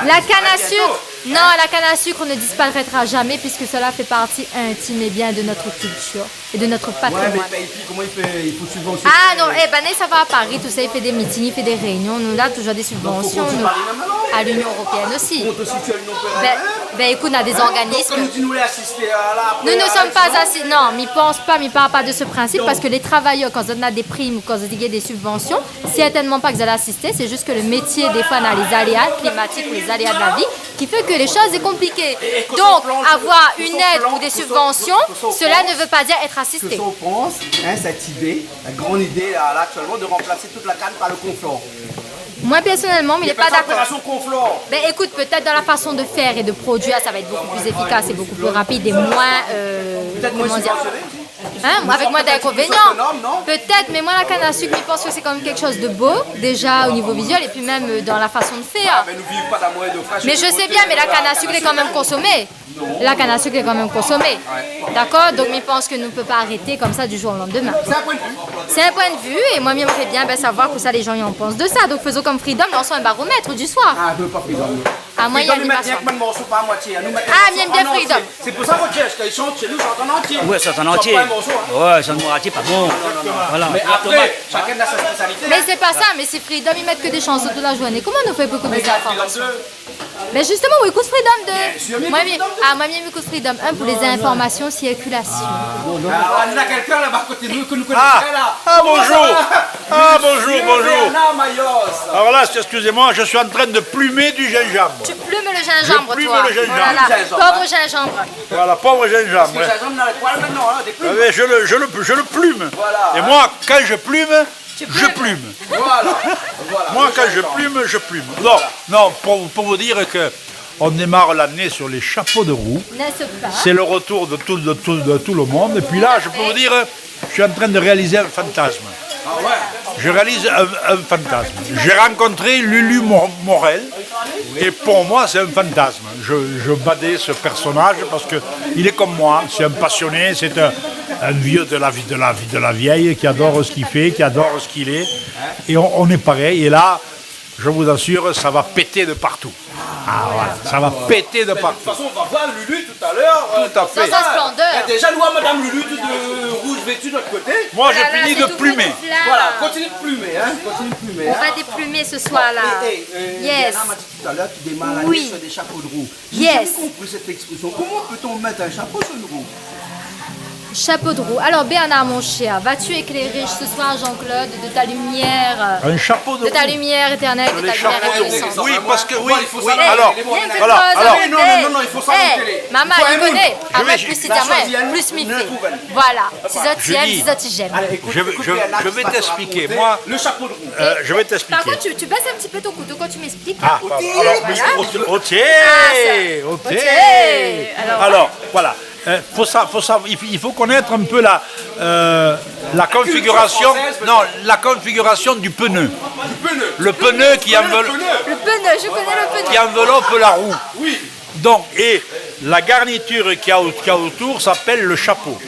La canne à sucre, non, la canne à sucre ne disparaîtra jamais puisque cela fait partie intime et bien de notre culture et de notre patrimoine. Ouais, mais, bah, et puis, comment il fait ? Il faut subventionner. Ah non, eh ben, sa va à Paris, tout ça, il fait des meetings, il fait des réunions. Nous, on a toujours des subventions, nous, à l'Union européenne aussi. Donc, faut qu'on continue à parler même alors. Faut qu'on continue à parler même alors. Ben, ben, écoute, on a des organismes. Hein ? Donc, quand nous disons, nous, les assistés à la, après, à la, non, mi pans pa, mi parl pa de ce principe, parce que les travailleurs, kan zot néna des primes ou kan zot néna des subventions, certainement pa ke zot i asiste, c'est juste que le métier, des fois, néna les aléas climatiques ou les aléas de la vie, qui fait que les choses sont compliquées. Donc, avoir une aide ou des subventions, cela ne veut pas dire être assisté. Et que ce soit au plan, que ce soit au plan, que ce soit au plan, que ce soit au plan, hein, cette idée, la grande idée, là, là, actuellement, de remplacer toute la canne par le conflor. Moi, personnellement, mi lé pa dakor. Fé sa opérasion conflor. Ben, écoute, peut-être dans la façon de faire et de produire, ça va être beaucoup plus efficace et beaucoup plus rapide et moins, euh, comment dire, hein, avec moins d'inconvénients. Peut-être moins subventionné aussi. Peut-être, mais moi, la canne à sucre, mi pans que c'est quand même quelque chose de beau, déjà au niveau visuel, et puis même, euh, dans la façon de faire. Ah, mais nous vivons pas d'amour et d'eau fraîche. Mais je sais bien, mais la canne à sucre est quand même consommée. La canne à sucre est quand même consommée. D'accord ? Donc, mi pans ke nou pé pa arété konmsa du jour au lendemain. C'est un point de vue. C'est un point de vue, et moi, mi èmré bien, ben, savoir kosa les gens i en pensent de ça. Donc, faisons comme Freedom, lançons un baromètre du soir. Ah, nou pa Freedom. Ah, moi, il y a des machins. Freedom, i mèt rienk bann morso par moitié, hein. Nou mèt morso en entier. Ah, mi èm bien Freedom. C'est pour ça, votre siège, quand ils chantent chez nous, ils chantent en entier. Ouais, chantent en entier. Ils chantent pas un morceau, hein. Ouais, chantent en entier, pas bon. Non, non, non, non. Voilà. Mais après, chacun a sa spécialité, hein. Mais c'est pas ça, mais si Freedom i mèt ke des chansons toute la journée, comment nou fé pou ékout des informations ? Mais justement, on écoute Freedom deux. Bien sûr, mi ékout Freedom deux. Moi, mi, ah, moi, mi ékout Freedom un pour les informations circulation. Ah, on a quelqu'un là-bas à côté de nous que nous connaissons là. Ah, bonjour. Comment ça va ? Ah, bonjour, bonjour. Monsieur Bernard Mayos. Alors là, excusez-moi, je suis en train de plumer du gingembre. Tu plumes le gingembre, toi. Je plume le gingembre. Voilà. Gingembre, hein. Pauvre gingembre. Voilà, pauvre gingembre, ouais. Parce que le gingembre, on a le poil maintenant, hein, des plumes. Ah ouais, je le, je le, je le plume. Voilà. Et moi, quand je plume, je plume. Tu plumes. Voilà, voilà. Moi, quand je plume, je plume. Non, non, pour, pour vous dire que on démarre l'année sur les chapeaux de roue. N'est-ce pas ? C'est le retour de tout, de tout, de tout le monde. Et puis là, je peux vous dire, je suis en train de réaliser un fantasme. Ah ouais. Je réalise un, un fantasme. J'ai rencontré Lulu Mo-, Morel, et pour moi, c'est un fantasme. Je, je badais ce personnage parce que il est comme moi, c'est un passionné, c'est un, un vieux de la vie, de la vie, de la vieille, qui adore ce qu'il fait, qui adore ce qu'il est. Et on, on est pareil. Et là, je vous assure, ça va péter de partout. Ah, voilà, ça va péter de partout. Mais de toute façon, on va voir Lulu tout à l'heure, euh, dans sa splendeur. Tout à fait. Eh, déjà, nous, madame Lulu, toute, euh, rouge vêtue de l'autre côté. Voilà, c'est tout. Moi, je finis de plumer. Voilà, continue de plumer, hein, continue de plumer, hein. On va déplumer ce soir-là. Bon, et, et, euh, Diana m'a dit tout à l'heure, tu démarres l'année sur des chapeaux de roue. Yes. J'ai jamais compris cette expression. Comment peut-on mettre un chapeau sur une roue ? Chapeau de roue. Alors, Bernard, mon cher, vas-tu éclairer ce soir Jean-Claude de ta lumière, euh, de ta lumière éternelle, de ta lumière éblouissante ? Un chapeau de roue. Sur les chapeaux de roue. Oui, parce que, oui, oui, alors, voilà, alors. Viens, fais pause, arrête. Non, non, non, non, il faut ça en télé. Eh, maman, il connaît. Ah, moi, plus il t'aime, plus mi fé. Voilà. Si zot i èm, si zot i èm. Julie, je vais, je, je vais t'expliquer, moi. Le chapeau de roue. Euh, je vais t'expliquer. Par contre, tu, tu baisses un petit peu ton couteau quand tu m'expliques. Ah, pardon. Alors, ok, ok. Alors, voilà. Euh, faut sa-, faut sa-, il faut, il faut connaître un peu la, euh, la configuration, non, la configuration du pneu. Du pneu. Le pneu qui enveloppe. Le pneu, je connais le pneu. Qui enveloppe la roue. Oui. Donc, et la garniture qu'il y a au-, qu'il y a autour s'appelle le chapeau.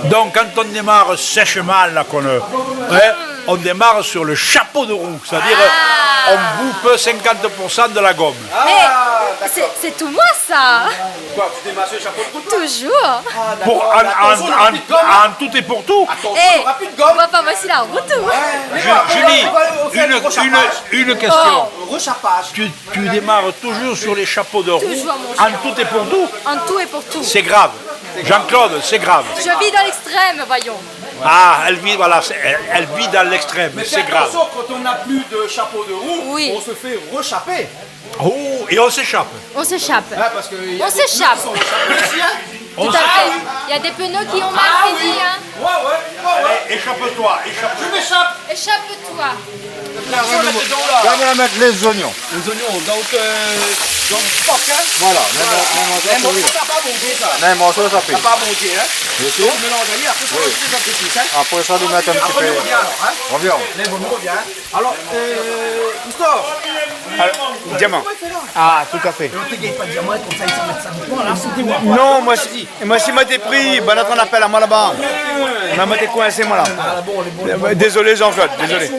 Donc, quand on démarre sèchement, là, qu'on, euh, hein, on démarre sur le chapeau de roue, c'est-à-dire, euh, on boupe cinquante pour cent de la gomme. Eh, c'est, c'est tout moi, ça. Quoi, tu démarres sur le chapeau de roue, toi ? Toujours. Ah, d'accord. Pour, en, en, en, en tout et pour tout. Attention, on n'aura plus de gomme. Eh, on va pas passer la route, ou ? Ouais, mais bon, on va, on va faire le rechappage. Julie, une, une, une question. Oh. Rechappage. Tu Tu démarres toujours sur les chapeaux de roue, en tout et pour tout. Toujours, mon cher. En tout et pour tout. C'est grave. Jean-Claude, c'est grave. Je vis dans l'extrême, voyons. Ah, elle vit, voilà, c'est, elle, elle vit dans l'extrême, c'est grave. Mais fais attention, quand on n'a plus de chapeau de roue, on se fait rechapper. Oui. Oh, et on s'échappe. On s'échappe. Hein, parce que il y a des pneus qui sont rechappés aussi, hein. Tout à fait. Il y a des pneus qui ont mal fini, hein. Ah oui. Ouais, ouais, ouais, ouais. Allez, échappe-toi, échappe-toi. Je m'échappe. Échappe-toi. Là, on va mettre dedans, là. Là, on va mettre les oignons. Les oignons, donc, euh, donc, du porc, hein. Voilà, les mor-, les morceaux, les morceaux, ça a pas bon goût, ça. Non, les morceaux, ça pue. Ça a pas bon goût, hein. Bien sûr. Donc, mélange, allez, après, ça, on va mettre les épices, hein. Après ça, on va mettre un petit peu. Après, on revient, alors, hein. Revient. Allez, bon, on revient, hein. Alors, euh, Christophe. Alors, diamant. Ah, tout à fait. Non, moi, si, moi, si moi té pri, ben, la, on appelle à moi là-bas. Mé moin té koinsé, moin, la. Désolé, Jean-Claude, désolé.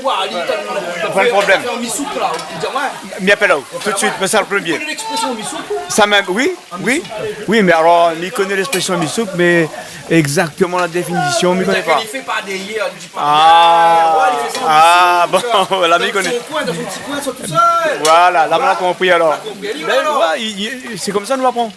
Pwin problèm. Fé an misoup la, ou di, ouais. Mi apèl aou, tout de suite, mé sa le premier. Ou koné l'expression misoup ? Sa mèm, oui, oui. Oui, mé alor, mi koné l'expression misoup, mé exactement la définition, mi koné pa. Li fé pa dèrièr, li di pa. Ah, ouais, li fé sa an misoup, bon, la, mi koné. Dann son coin, dann son ti coin, sa tousèl. Voilà, la, ma la konpri alor. Ou la konpri, ouais, alor. Bin, ouais, i, i, sé konmsa nou aprann.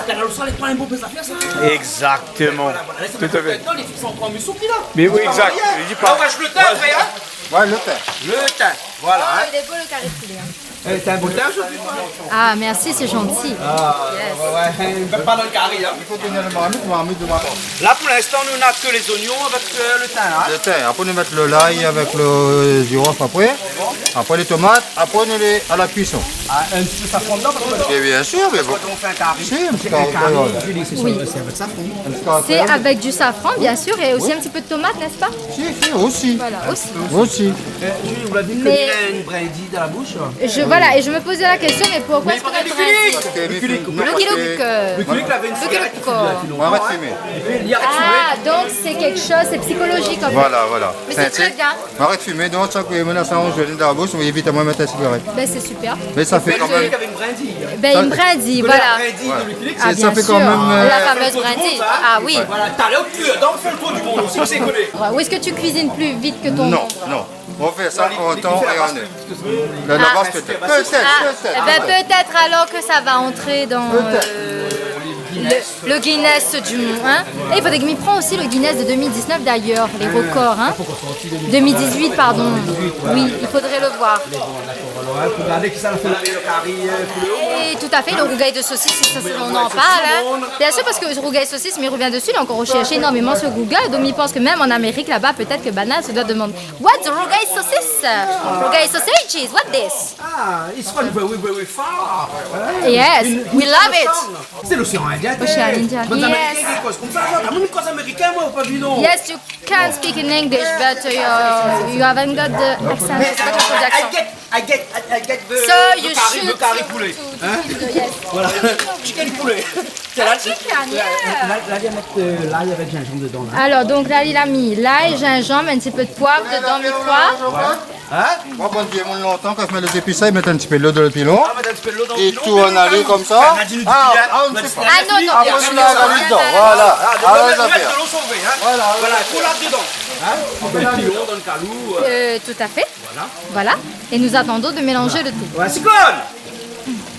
Kanal Austral, lé pa in bon pé zafèr, sa. Exactement. Voilà, voilà. Tout à fait. Lé fix ankor an misoup, li la. Mé oui, exact. Li di pa. Ah ouais, je le tin, frèr, hein. Ouais, le tin. Le tin. Voilà, hein. Oh, il est beau, le carré de poulet, hein. Eh, c'est un beau teint aujourd'hui, toi. Ah, merci, c'est gentil. Ah, yes. Ouais, ouais. Même pas dans le carré, hein. Il faut tenir le marmite, marmite de marmite. Là, pour l'instant, nous, on a que les oignons avec, euh, le thym, hein. Le thym. Après, on va mettre le l'ail avec le girofle après. Après, les tomates. Après, on est à la cuisson. Ah, un petit peu de safran dedans, parce que... Et bien sûr, mais parce que bon. Quand on fait un carré, c'est un carré, je dis, c'est sur, c'est avec safran. Oui. C'est avec du safran, bien sûr, et aussi un petit peu de tomate, n'est-ce pas ? Si, si, aussi. Voilà, aussi. Aussi. Euh, Julie, vous l'avez dit que... Mais il a une brindille dans la bouche. Je, voilà, et je me posais la question, mais pourquoi est-ce qu'on a une brindille ? Lucky Luke, euh, Lucky Luke, là, avait une cigarette qui fume depuis longtemps, hein. Et puis, il y a... Ah, donc c'est quelque chose, c'est psychologique, en fait. Voilà, voilà. Mais c'est très bien. Arèt fimé, donk, sa ké moin la sa, mi zèt dann la boush, mi évit amoin mèt la sigarèt. Ben, c'est super. Mé sa fé kan mèm... Lucky Luke avait une brindille. Ben, une brindille, voilà. La brindille de Lucky Luke. Ah, bien sûr. La fameuse brindille. Ah oui. Voilà, t'as le cul, donc fais le tour du monde aussi, c'est connu. Ou est-ce que tu cuisines plus vite que ton... Non, non. On fait ça en temps et en heure. La, la base, peut-être. Peut-être, peut-être. Ah, eh ben, peut-être alors que ça va entrer dans, euh, le, le Guinness du monde, hein. Et il faudrait que mi pran aussi le Guinness de deux mille dix-neuf d'ailleurs, les records, hein. Deux mille dix-huit, pardon. Oui, il faudrait le voir. Et tout à fait, le rougail de saucisse, ça, c'est, on en parle, hein. Bien sûr, parce que ce rougail saucisse, mi revien dessus, il est encore recherché énormément sur Google. Donc, mi pans que même en Amérique, là-bas, peut-être que banna se doit demander, "What's the rougail saucisse?" Rougail sausages, what this? Ah, it's fun, very, very far. Yes, we love it. C'est l'océan Indien. Océan Indien, yes. Bann Amérikin i koz konmsa, sa. Amoin, mi koz amérikin, moin, pa évident. Yes, you can speak in English, but, uh, you haven't got the accent. I get, I get, I, I get the, so you should, the curry, the curry poulet. Hein? Yes. Voilà. Chicken poulet. C'est la chicken, yeah. La, la, la, euh, l'ail avec gingembre dedans, là. Alors, donc là, il a mis l'ail, gingembre, un petit peu de poivre dedans, mi kroi. Hein? Moin, bann vié moun lontan, kan i mèt lé zépis, i mèt in ti pé dolo dann pilon. Ah, mèt in ti pé dolo dann pilon. I tourn ali konmsa. Ah, non, non. Apré, i mèt ali dedan. Voilà. Ah, donk, i mèt dolo sové, hein. Voilà, voilà. Voilà, pou la dedan. Hein? Pilon dann kalou, euh. Euh, tout à fait. Voilà. Voilà. Et nous attendons de mélanger le tout. Ouais, c'est cool.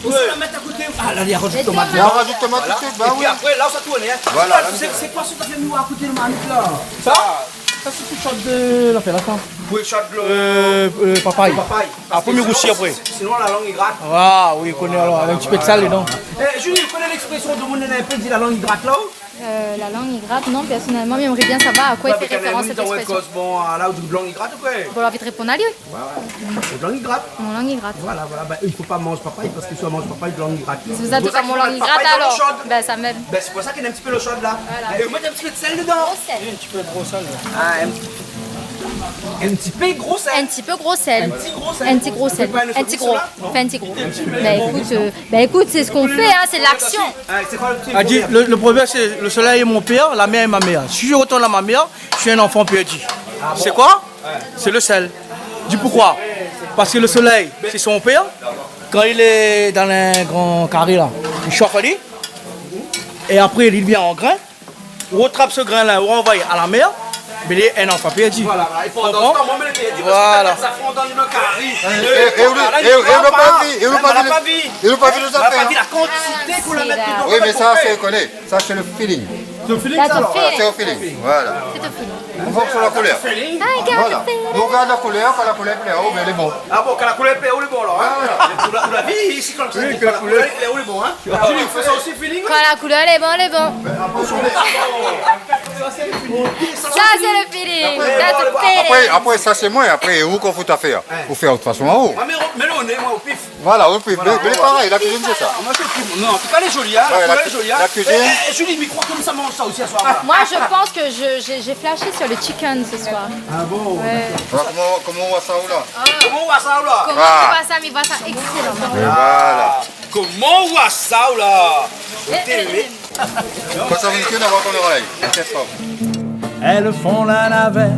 Ou sa la mèt a koté. Ah, la, li rajout tomat. La rajout tomat tout de suite, bah oui. Voilà. Et puis après, là, sa tourn, hein. Voilà. Sa, c'est, c'est quoi ce que t'as fait nous à côté de marmite, là? Ça, ça, c'est pour shot de, la fé la, ça. Pour shot de... Euh, euh, papaye. Papaye. Parce que sinon, sinon, la langue i grat. Ah oui, i koné alors, avec un petit peu de sel dedans. Eh, Julie, ou koné l'expression de moun néna in pé di la lang i grat la? Euh, la lang i grat, non, personnellement, mi émeroé bien savoir à quoi i fé référans, cette expression. Ouais, mé kan mèm, ou di, ouais, koz, bon, la, ou di lang i grat, ou koi? Bon, la vit répon ali, oui. Voilà, out lang i grat. Mon lang i grat. Voilà, voilà, ben, i fo pa manz papaye, parce que si ou manz papaye, out lang i grat. C'est pour ça que mon lang i grat, alors. Donk, ou mèt papaye dann dolo sho. Ben, sa mèm. Ben, c'est pour ça qu'il y a un petit peu d'eau chaude là. Voilà. Et vous mettez un petit peu de sel dedans. Gro sel. Ah, un petit, un petit peu gros sel. Un petit peu gros sel. Un petit gros sel. Un petit gros sel. Un petit gros. Fé in ti gro. Ben, écoute, euh, Ben écoute, c'est ce qu'on fait, hein, c'est l'action. Ah, c'est quoi le petit problème? A di, le, le problème, c'est le soleil est mon père, la mer est ma mère. Si je retourne à ma mère, je suis un enfant perdu. Ah bon? C'est quoi? Ouais. C'est le sel. Dis pourquoi? Parce que le soleil, c'est son père. Quand il est dans un grand carré là, il chauffe ali. Et après, il devient en grain. Ou atrap se grin la, ou anvoy a la mer, ben li lé in anfan pèrdi. Voilà, voilà. É pandan se tan, moin, mi lé pèrdi, parske la mèt safran dann le kari. É, é, é, voilà, é, é, li voi pa, é, é, é, la pa vi, é, la pa vi, la kantité k'ou la mèt dedan. Oui, mé sa, sé, koné, sa, sé le feeling. Sé le feeling, sa, alor. Voilà, sé le feeling. Voilà. Sé le feeling. On voit sur la couleur. Voilà. On regarde la couleur, kan la koulèr i plé aou, ben, lé bon. Ah bon, kan la koulèr i plé aou, lé bon, alor, hein? Voilà. Ou la, ou la vi isi, konmsa, kan la koulèr i plé aou, lé bon, hein? Julie, ou fé sa osi, feeling? Kan la koulèr lé bon, lé bon. Sa, sé le feeling. Sa, sé le feeling. That's a feeling. Apré, apré, sa, sé moin. Apré, ou, kan ou fé out afèr, ou fé a out fason, aou. Ah, mé, mé la, nou lé, moin, o pif. Voilà, o pif. Voilà, mé, mé voilà. Parèy, la kuizine, sé sa. Ah, moin, sé o pif. Non, an tou ka, lé zoli, hein. Ouais, la koulèr lé zoli, hein. La kuizine. Eh, eh, Julie, mi kroi konmsa manz sa osi aswar, moin. Moi, je pense que je, j'ai, j'ai flashé sur le chicken ce soir. Ah bon, d'accord. Ouais. Koman, koman ou voi sa, ou la? Koman ou voi sa, ou la? Koman ou voi sa, mi voi sa excellent. Et voilà. Koman ou voi sa, ou la? Eh, eh, eh. Kan sa vien, ou va koné, ouais. Elles font la navette.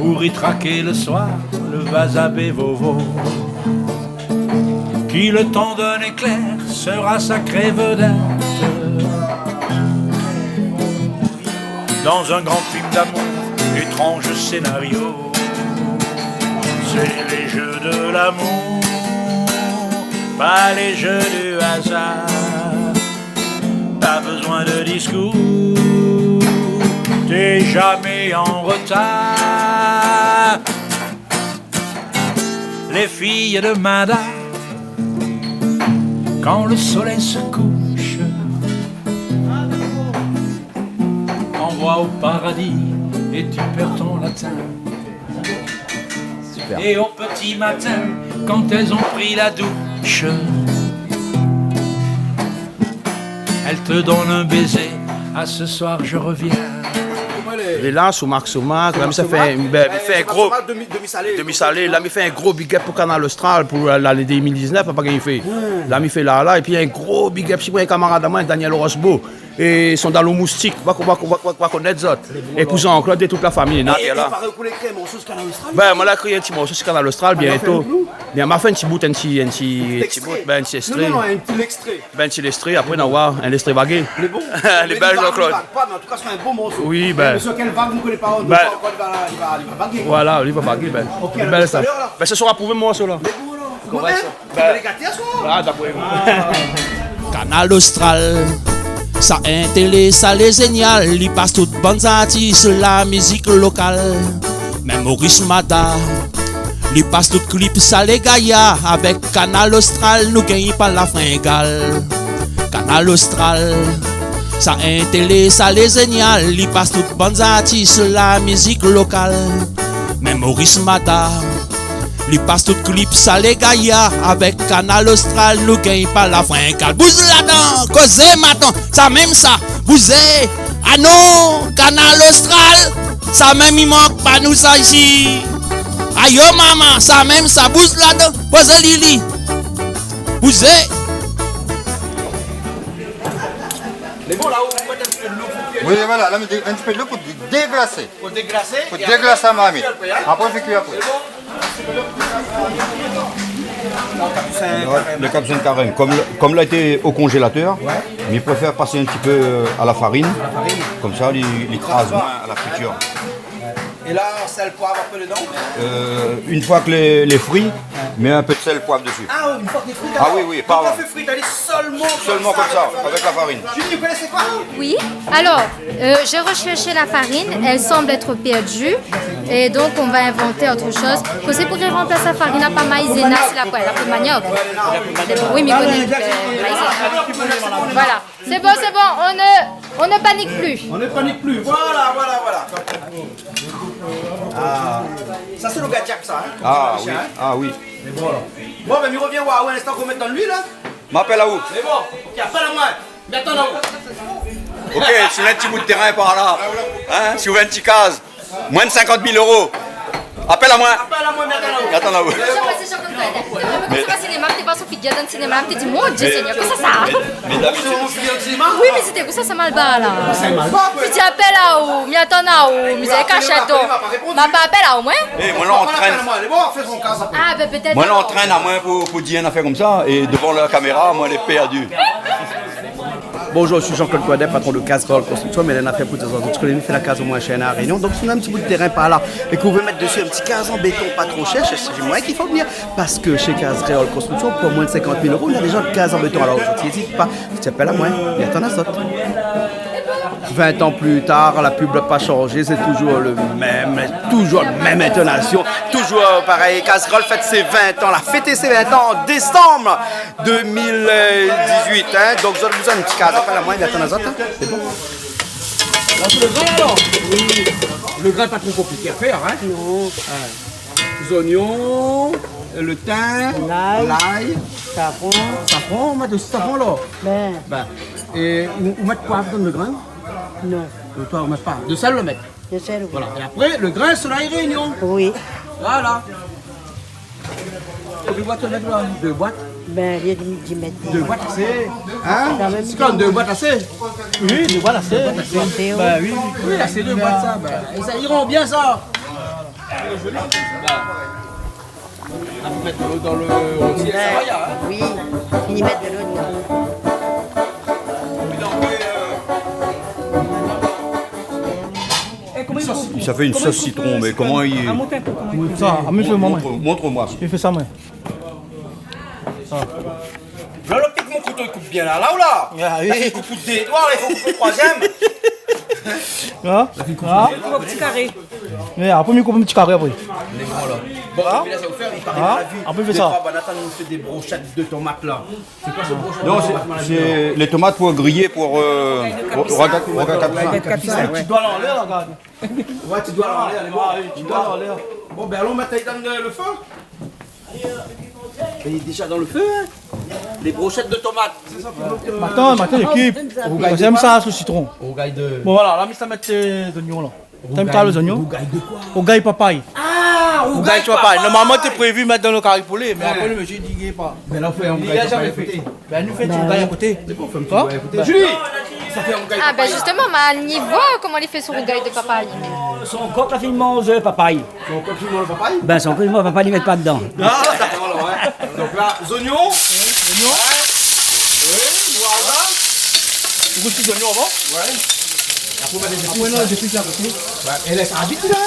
Pour y traquer le soir le Vazabé Vovo, qui, le temps d'un éclair, sera sacré vedette. Dans un grand film d'amour, étrange scénario, c'est les jeux de l'amour, pas les jeux du hasard. Pas besoin de discours, t'es jamais en retard. Les filles de Mada, quand le soleil se couche, t'envoient au paradis et tu perds ton latin. Super. Et au petit matin, quand elles ont pris la douche, elles te donnent un baiser. À ce soir, je reviens. Lé la, sou Marc, sou Marc. La mi sa fé in, bin, mi fé in gro demi-salé. La mi fé in gro big up pou Kanal Austral pou la, lané deux mille dix-neuf, la pa gingn fé. La mi fé la, la, épi in gro big up si mon kamarad amoin, Daniel Rosbo. É son Dalon Moustik, va, va, va konèt zot. É pou Jean-Claude é tout la fami, na, é la. Bin, moin la ékri in ti morso si Kanal Austral, bientô. Bien, ma fé in ti bout, in ti, in ti, in ti bout, bin, in ti ékstré. Non, non, non, in ti ékstré. Bin, in ti ékstré, apré, nou va oir in ékstré vagué. Lé bèl, Jean-Claude. Mé li vag pa, mé an tou ka, sé in bo morso. Oui, bin. Mé sir kèl vag, nou koné pa, nou pa ankor, li va, li va vagué. Voilà, li va vagué, bin. Ok, lé bèl, sa. Bin, sé sra aprouvé, morso la. Lé bon, la. Koman sa ? Bin, lé gaté, sa. Ah, d'apré. Kanal Austral, sa in télé, sa lé zénial, li pas tout bann artis, la mizik lokal. Mèm Maurice Mada, li pas tout klip, sa lé gayar. Avèk Kanal Austral, nou gingn pa la fringal. Kanal Austral, sa in télé, sa lé zénial, li pas tout bann artis, la mizik lokal. Mèm Maurice Mada, li pas tout klip, sa lé gayar. Avèk Kanal Austral, nou gingn pa la fringal. Bouz ladan, kozé maton, sa mèm sa. Bouzé, ah non, Kanal Austral, sa mèm i mank pa nou sa isi. Ayo mama, sa mèm sa. Bouz ladan, kozé Lili. Bouzé. Mé bon, la, ou mèt in ti pé dolo pou... Oui, voilà, la, mèt in ti pé dolo pou déglasé. Pou déglasé. Pou déglasé la marmit. Apré, ou fé kui apré. Lé bon. Lé kapsin karèm. Kom, kom la été o konzélatèr, mi préfèr pasé in ti pé a la farine. A la farine. Komsa, li, li kraz moin a la fritir. É la, sèl, poiv apré dedan ? Euh, une fois que les, les frites, mets un peu de sel, poivre dessus. Ah, une fois que les frites, alors. Ah oui, oui, pardon. Donk la fé frit ali sèlman komsa, avèk la farine. Julie, vous connaissez pas ? Oui. Alors, euh, j'ai recherché la farine, elle semble être perdue, et donc on va inventer autre chose. Kosa i pouré ranplas la farine, apa maïzena, si la poin, la poin maniok. Oui, mi koné, euh, maïzena. Voilà. C'est bon, c'est bon, on ne, on ne panique plus. On ne panique plus. Voilà, voilà, voilà. Ah. Sa sé lo gadiak sa, hein ? Ah oui, hein ? Ah oui. Mé bon, alor. Bon, bin, mi rovien oir aou in instan, pou mèt dann luil, hein ? M'apèl aou. Mé bon, ok, apèl amoin. Mi atann aou. Ok, si ou néna in ti bout térin par la, hein, si ou vé in ti kaz, moin de sinkant mil euro. Apèl amoin. Apèl amoin, mi atann aou. Mi atann aou. Mé... Sé pa sinéma, té oir son figir dann sinéma, té di, mon Dieu Seigneur, kosa sa ? Mé, mé dabitid... Oui, mé sété kosa sa, Malbar la ? Sé Malbar. Mi di apèl aou, mi atann aou, mi di kashèt. Ma pa apèl aou, moin. Eh, moin la antrèn. Ah, bin, pétèt alor. Moin la antrèn amoin pou, pou dir in afèr komsa, é dovan la kaméra, moin lé pèrdi. Bonjour, je suis Jean-Claude Coindin, patron de Case Créole Construction. Mé néna in afèr pou dir azot, ou koné, mi fé la kaz omoin shèr La Rénion. Donk, si ou néna in ti bout térin par la é ke ou vé mèt desi in ti kaz an béton pa tro shèr, sé shé moin k'i fo vnir. Parske shé Case Créole Construction, pou moin de sinkant mil euro, néna déza dé kaz an béton. Alor, ou ézit pa, ou apèl amoin, mi atann azot. Vin an pli tar, la pib la pa shanzé, sé touzour lo mèm, touzour la mèm intonasion, touzour parèy. Case Créole i fèt ses vingt ans, la fété ses vingt ans an désanm deux mille dix-huit, hein. Donk, zot la bezoin in ti kaz, apèl amoin, mi atann azot, hein. Sé bon. Alor, pou lo grin, alor ? Oui. Lo grin, pa tro konpliké a fèr, hein. Non. Hein. Zoignon, lo tin, lay, safran. Safran, ou mèt osi safran la ? Bin. Bin, é ou, ou mèt koi dann lo grin ? Non. Lo, ou mèt pa. Dosèl, ou mèt. Dosèl, oui. Voilà. É apré, lo grin, sé La Rénion. Oui. Voilà. Konbien boit ou mèt la ? Dé boit ? Bin, mi di mèt dé. Dé boit, asé. Hein ? Sa va, sé kan dé boit asé ? Oui, dé boit asé. Asé, oui. Bin oui. Oui, asé dé boit sa. Bin, sa i rann bien sa. Mèt dolo dan lo roti, sa va, ya, hein ? Oui, i mèt dolo dedan. Sa fé in sos sitron, mé koman i... Sa, a, mi fé, moin. Montre, montre amoin. I fé sa, moin. Sa. La, lo pik mon kouto, i koup bien la. La, ou la ? Ah, oui. La, i koup dé doi, la, i fo koup lo troizièm. Hein ? Hein ? Koup ti karé. Mé apré, mi koup in ti karé apré. Lé gran, la. Bon, hein ? Apré, la, sa va fé, i paré... Hein ? La vi. Apré, i fé sa. Dé troi bann, atann, nou fé dé broshèt de tomat, la. Sé koi, sé broshèt de tomat, la ? Non, sé, sé lé tomat pou griyé, pou, euh, rougay kapsar. Rougay kapsar. Rougay kapsar, ouais. Ti doi anlèr, la, gard. Ouais, ti doi anlèr, lé bon. Ah, oui, ti doi anlèr. Bon, ben, alon mèt ali dan lo, lo fé. Lé déza dan lo fé, hein. Lé broshèt de tomat. Atann, atann, ékip. Rougay de koi ? Parské mi èm sa, sos sitron. Rougay de... Bon, voilà, la, mi sa mèt, euh, zoignon, la. Ou èm pa lé zoignon ? Rougay de koi ? Rougay papay. Ah, rougay papay. Rougay papay. Normalman, té prévi mèt dan lo kari poulé, mé apré, lo mésyé i di, i vé pa. Mé la, ou fé in rougay papay a koté. Li la zamé fé. Ben, nou fé in ti rougay a koté. Hein ? Sé bon, fé in ti rougay a koté. Julie, sa fé in rougay papay. Ah, ben, justement, ma ni voi koman li fé son rougay de papay. Son kok la fine manz papay. Son kok i manz papay ? Ben, son kok i manz papay, li mèt pa dedan. Ah, dakor, alor, ouais. Donk la, zoignon. Zoignon. Ouais. Oui, voilà. Ou gous zoignon avan ? Ouais. Apré, ou mèt lé zépis, non, lé zépis la, koté. Ouais, é lès sa vit, la.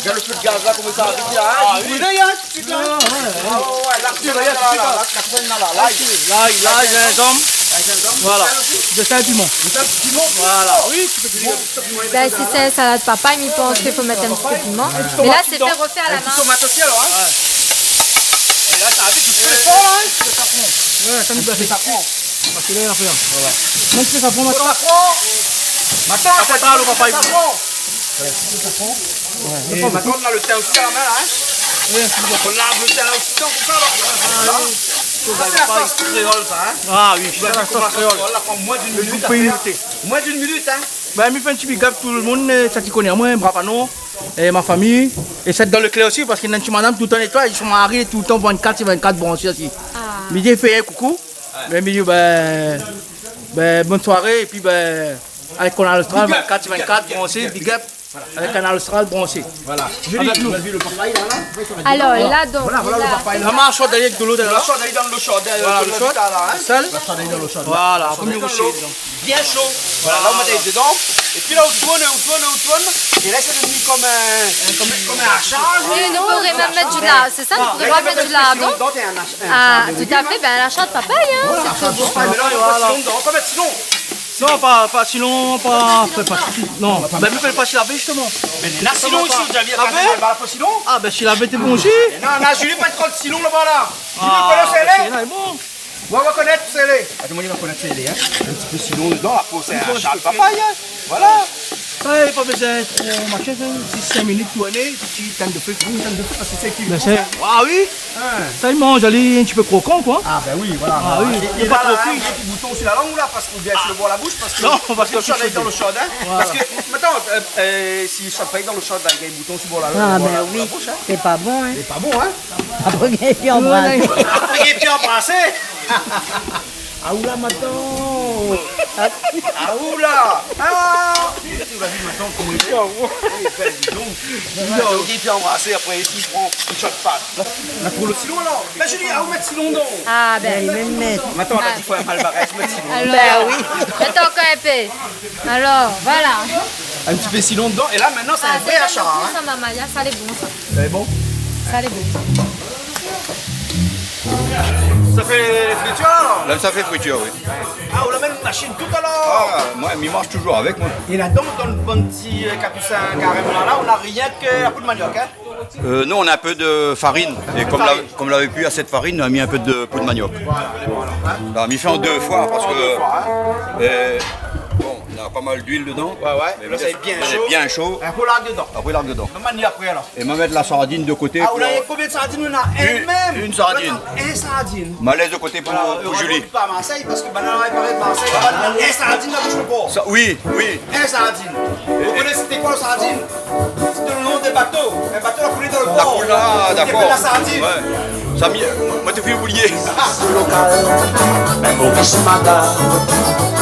Gard lo fé de gaz la, koman sa vit la, hein ? Ah, oui. Ou lé, hein, tout de suite, la. Ah, ouais, ouais. Ah, ouais, la, la, la, la, la, la. Lay, lay, zinzanm. Lay, zinzanm. Voilà. Dé sèl, piman. Dé sèl, piman, tout sa. Voilà, oui. Ben, si sé in salad papay, mi pans ke fo mèt in ti pé piman. Mé la, sé fé, rofé a la min. In ti tomat osi, alor, hein ? Ouais. É la, sa vit, euh, safran. Ouais, sa vit, ben, safran. Parské la, la fé, voilà. Mèt safran, atann. Safran. Atann, atann, atann, atann. Ouais. É atann, nou na lo tin osi a la min, la, hein ? Ouais. Nou na lo tin osi, donk, pou fé, la. Ah, oui. Sa, sé la sos kréol, sa, hein ? Ah, oui, sa, sé la sos kréol. Ou va di koman la sos kréol, la, pran moin d'in minit a fé. Lo gou péi. Moin d'in minit, hein ? Ben, mi fé in ti big up tout lo moun, euh, sak i koné amoin, Bravano, é mon famiy, é sak dan lo klèr osi, parské néna in ti madam toultan nétoiy, son mari lé toultan vennkat sur vennkat branshé osi. Ah. Mi di, fé in koukou, mé mi di, ben, ben, bone soiré, épi, ben, avèk Kanal Austral, vennkat sur vennkat branshé, big up. Avèk Kanal Austral branshé. Voilà. Avèk nou. Alor, la, donk, voilà, voilà lo papay, la. La, ma shod ali avèk dolo, la. La shod ali dan lo shod, euh, voilà, lo shod. Sèl. La shod ali dan lo shod. Voilà, apré, mi roshé dedan. Bien sho. Voilà, la, ou mèt dedan. Épi la, ou tourn, ou tourn, ou tourn. É la, sa i devni konm in, konm, konm in ashar. É nou pouré mèm mèt du la-, sé sa, nou pouré mèm mèt du lardon. Ah, tout à fait, ben, la shod papay, hein. Voilà, la shod papay, mé la, ou mèt pa sitron dedan, ou mèt pa sitron. Non, pa, pa sitron, pa, pa, pa, non. Ben, mi fé pa si lavé, justement. Mé la, sitron isi, ou la vi, la fé sitron ? Ah, ben, si lavé té bon osi. Non, non, Julie, pa de sitron laba, la. Julie, ou koné sé lé ? Ah, ben, lé bon. Ou va rekonèt sé lé. Atann, moin, mi va rekonèt sé lé, hein. In ti pé sitron dedan, apré, sé in ashar papay, hein. Voilà. Sa, pa bezoin tro machin, sa. Sis, sink minit, tourné, ti tann de fé, tourn, tann de fé, parské sé ki... Ben, sé, ah oui. Hein. Sa, i manz, lé in ti pé krokan, koi. Ah, ben oui, voilà. Ah oui, é, é pa la, tro kui. Néna in ti bouton si la lang, la, parské, oubien si lo bor la boush, parské... Non, parské lo shod lé dan lo shod, hein. Voilà. Parské, atann, euh, euh, si sa i pèy dan lo shod, la, néna in bouton si lo bor la, lo bor la, la boush, hein. Ah, ben oui. Lé pa bon, hein. Lé pa bon, hein. Apré, néna pi anbrasé. Apré, néna pi anbrasé. Ah, oula, matant. Ah, oula. Ah. Ou la vi, matant, koman i lé ? Ah, ouais. Eh ben, dis donc. Dis donc, i pé anbrasé, apré, i pran, i shot pa. Na tro lo sitron, alor. Ben, Julie, ah, ou mèt sitron dedan. Ah, ben. Ben, li mèm mèt. Atann, la di foi mal baré, mèt sitron. Alor. Ben oui. Atann, kan in pé. Alor, voilà. In ti pé sitron dedan. É la, mintnan, sé in vré ashar, hein. Ah, sé sa, sa, mamaya, sa lé bon, sa. Sa lé bon. Sa lé bon. Sa fé fritir, alor ? La, sa fé fritir, oui. Ah, ou la mèm mashine tout, alor ? Ah, moin, mi marsh toujour avèk, moin. É ladan, dan lo bann ti, euh, kapis karèm la, la, ou na rienk, euh, la poud maniok, hein ? Euh, non, on a un peu de farine. Et comme la, comme on n'avait plus assez de farine, on a mis un peu de poudre manioc. Voilà, voilà. Hein ? Là, on fait en deux fois parce que, euh, bon, on a pas mal d'huile dedans. Ouais, ouais. Mais là, c'est bien chaud. Bien chaud. Apré, ou larg dedan. Apré, ou larg dedan. Koman i di apré, alor ? É ma mèt la sardine de côté. Ah, ou la, konbien sardine ou na ? Inn mèm ? Inn sardine. Ou na inn sardine. Ma lès de côté pou, pou Julie. Voilà, ou rant pa Marseille, parské banna la paré Marseille, laba, in sardine la boush lo por. Sa, oui, oui. In sardine. Ou koné sété koi lo sardine ? Sété lo non dé bato. In bato la koulé dan lo por. La koulé, ah, dakor. I apèl la sardine. Ouais. Sa, mi, moin té fine oublié. Sé lokal, mèm Maurice Maga,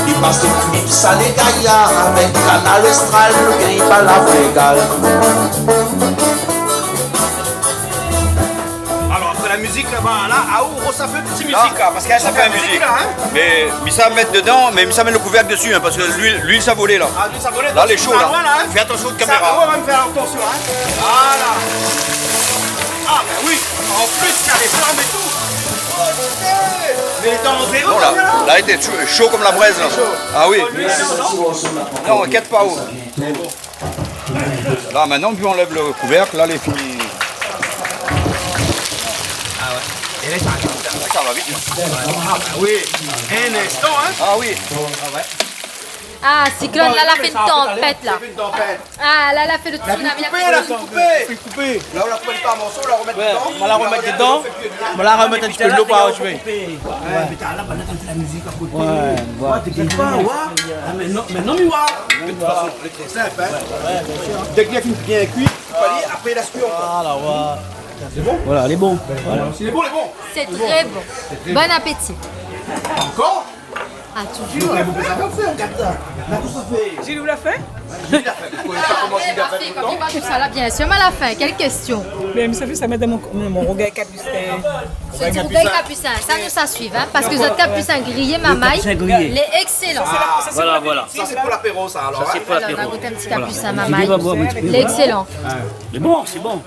i pas tout, i salé gayar, avèk Kanal Austral, gingn pa la fé égal. Mizik laba la, a ou, ou sa fé ti mizik la, parske sa fé mizik la, in. Mé mi sa mèt dedan, mé mi sa mèt lo kouvèrk dési, in, parske luil, luil sa volé la. A, luil sa volé, la lé sho la. Fé atansion out kaméra. Sa, ou va fé atansion, in. Voilà. A bin oui, an plis, sa lé flam é tou. Mé danzéré, la. Bon, la, la lété sho, sho konm la brèz la. A oui. Non, inkièt pa ou. La, mintnan, pi anlèv lo kouvèrk, la lé fini. A ouais. É la, sa, sa va vit, in. A oui. In instan, in. A oui. A, siklone la, la fé in tanpèt la. A, la, la fé lo tsunami la. Koupé, la, koupé. La, ou la koupé par morso, ou la romèt dedan. Ou la romèt dedan. Ou la romèt in ti pé dolo par desi. Ouais, mé talèr la, banna i fé la mizik a koté. Ouais, ouais. Té gingn pa, ouais. A, mé non, mé non, mé ouais. De tout fason, lé trè sinp, in. Dèk li la fini bien kui, ou pé alé, apré, i lès kui ankor. Voilà, ouais. Sé bon ? Voilà, lé bon. Voilà. Lé bon, lé bon. Sé trè bon. Bon apéti. Ankor ? A, toujour. Mé ou pé sa fé, gard sa. La, kosa i fé ? Julie, ou la fé ? Julie la fé. Ou koné pa koman Julie la fé toultan ? Kan mi va tout sa la, bien sir, mé a la fin, kèl késtion ? Mé sa fé sa, madam, mon, mon rougay kapusin. Sé ti rougay kapusin, sa nou sa suiv, in, parske zot kapusin griyé, mamay, lé éksélan. Voilà, voilà. Sa sé pou lapéro sa, alor, in. Sa sé pou lapéro. Alor, nou va gout in ti kapusin, mamay. Lé éksélan. Lé bon, sé bon.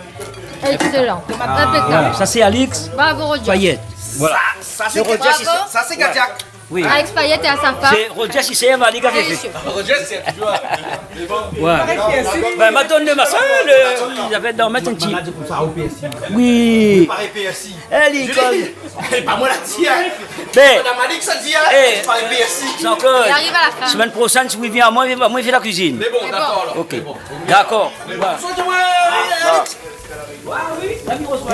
Éksélan. Inpékab. Voilà, sa sé Alix Payet. Bravo, Roger. Voilà. Sa, sa sé Roger, sa sé Kadiak. Oui. Alix Payet é sa fanm. Sé Roger, si sé Eva, li ka fé. Roger, sé toujour. Ouais. Bin, ma donn lo masin, lo, li lavé dan, mèt in ti. Oui. Paré P S I. É li, kom... É pa moin la di, in. Mé madam Alix la di, in. Paré P S I. Jean-Claude, li ariv a la fin. Semèn proshèn, si ou vien amoin, moin mi fé la kuizine. Mé bon, dakor, alor. OK. Dakor. Voilà.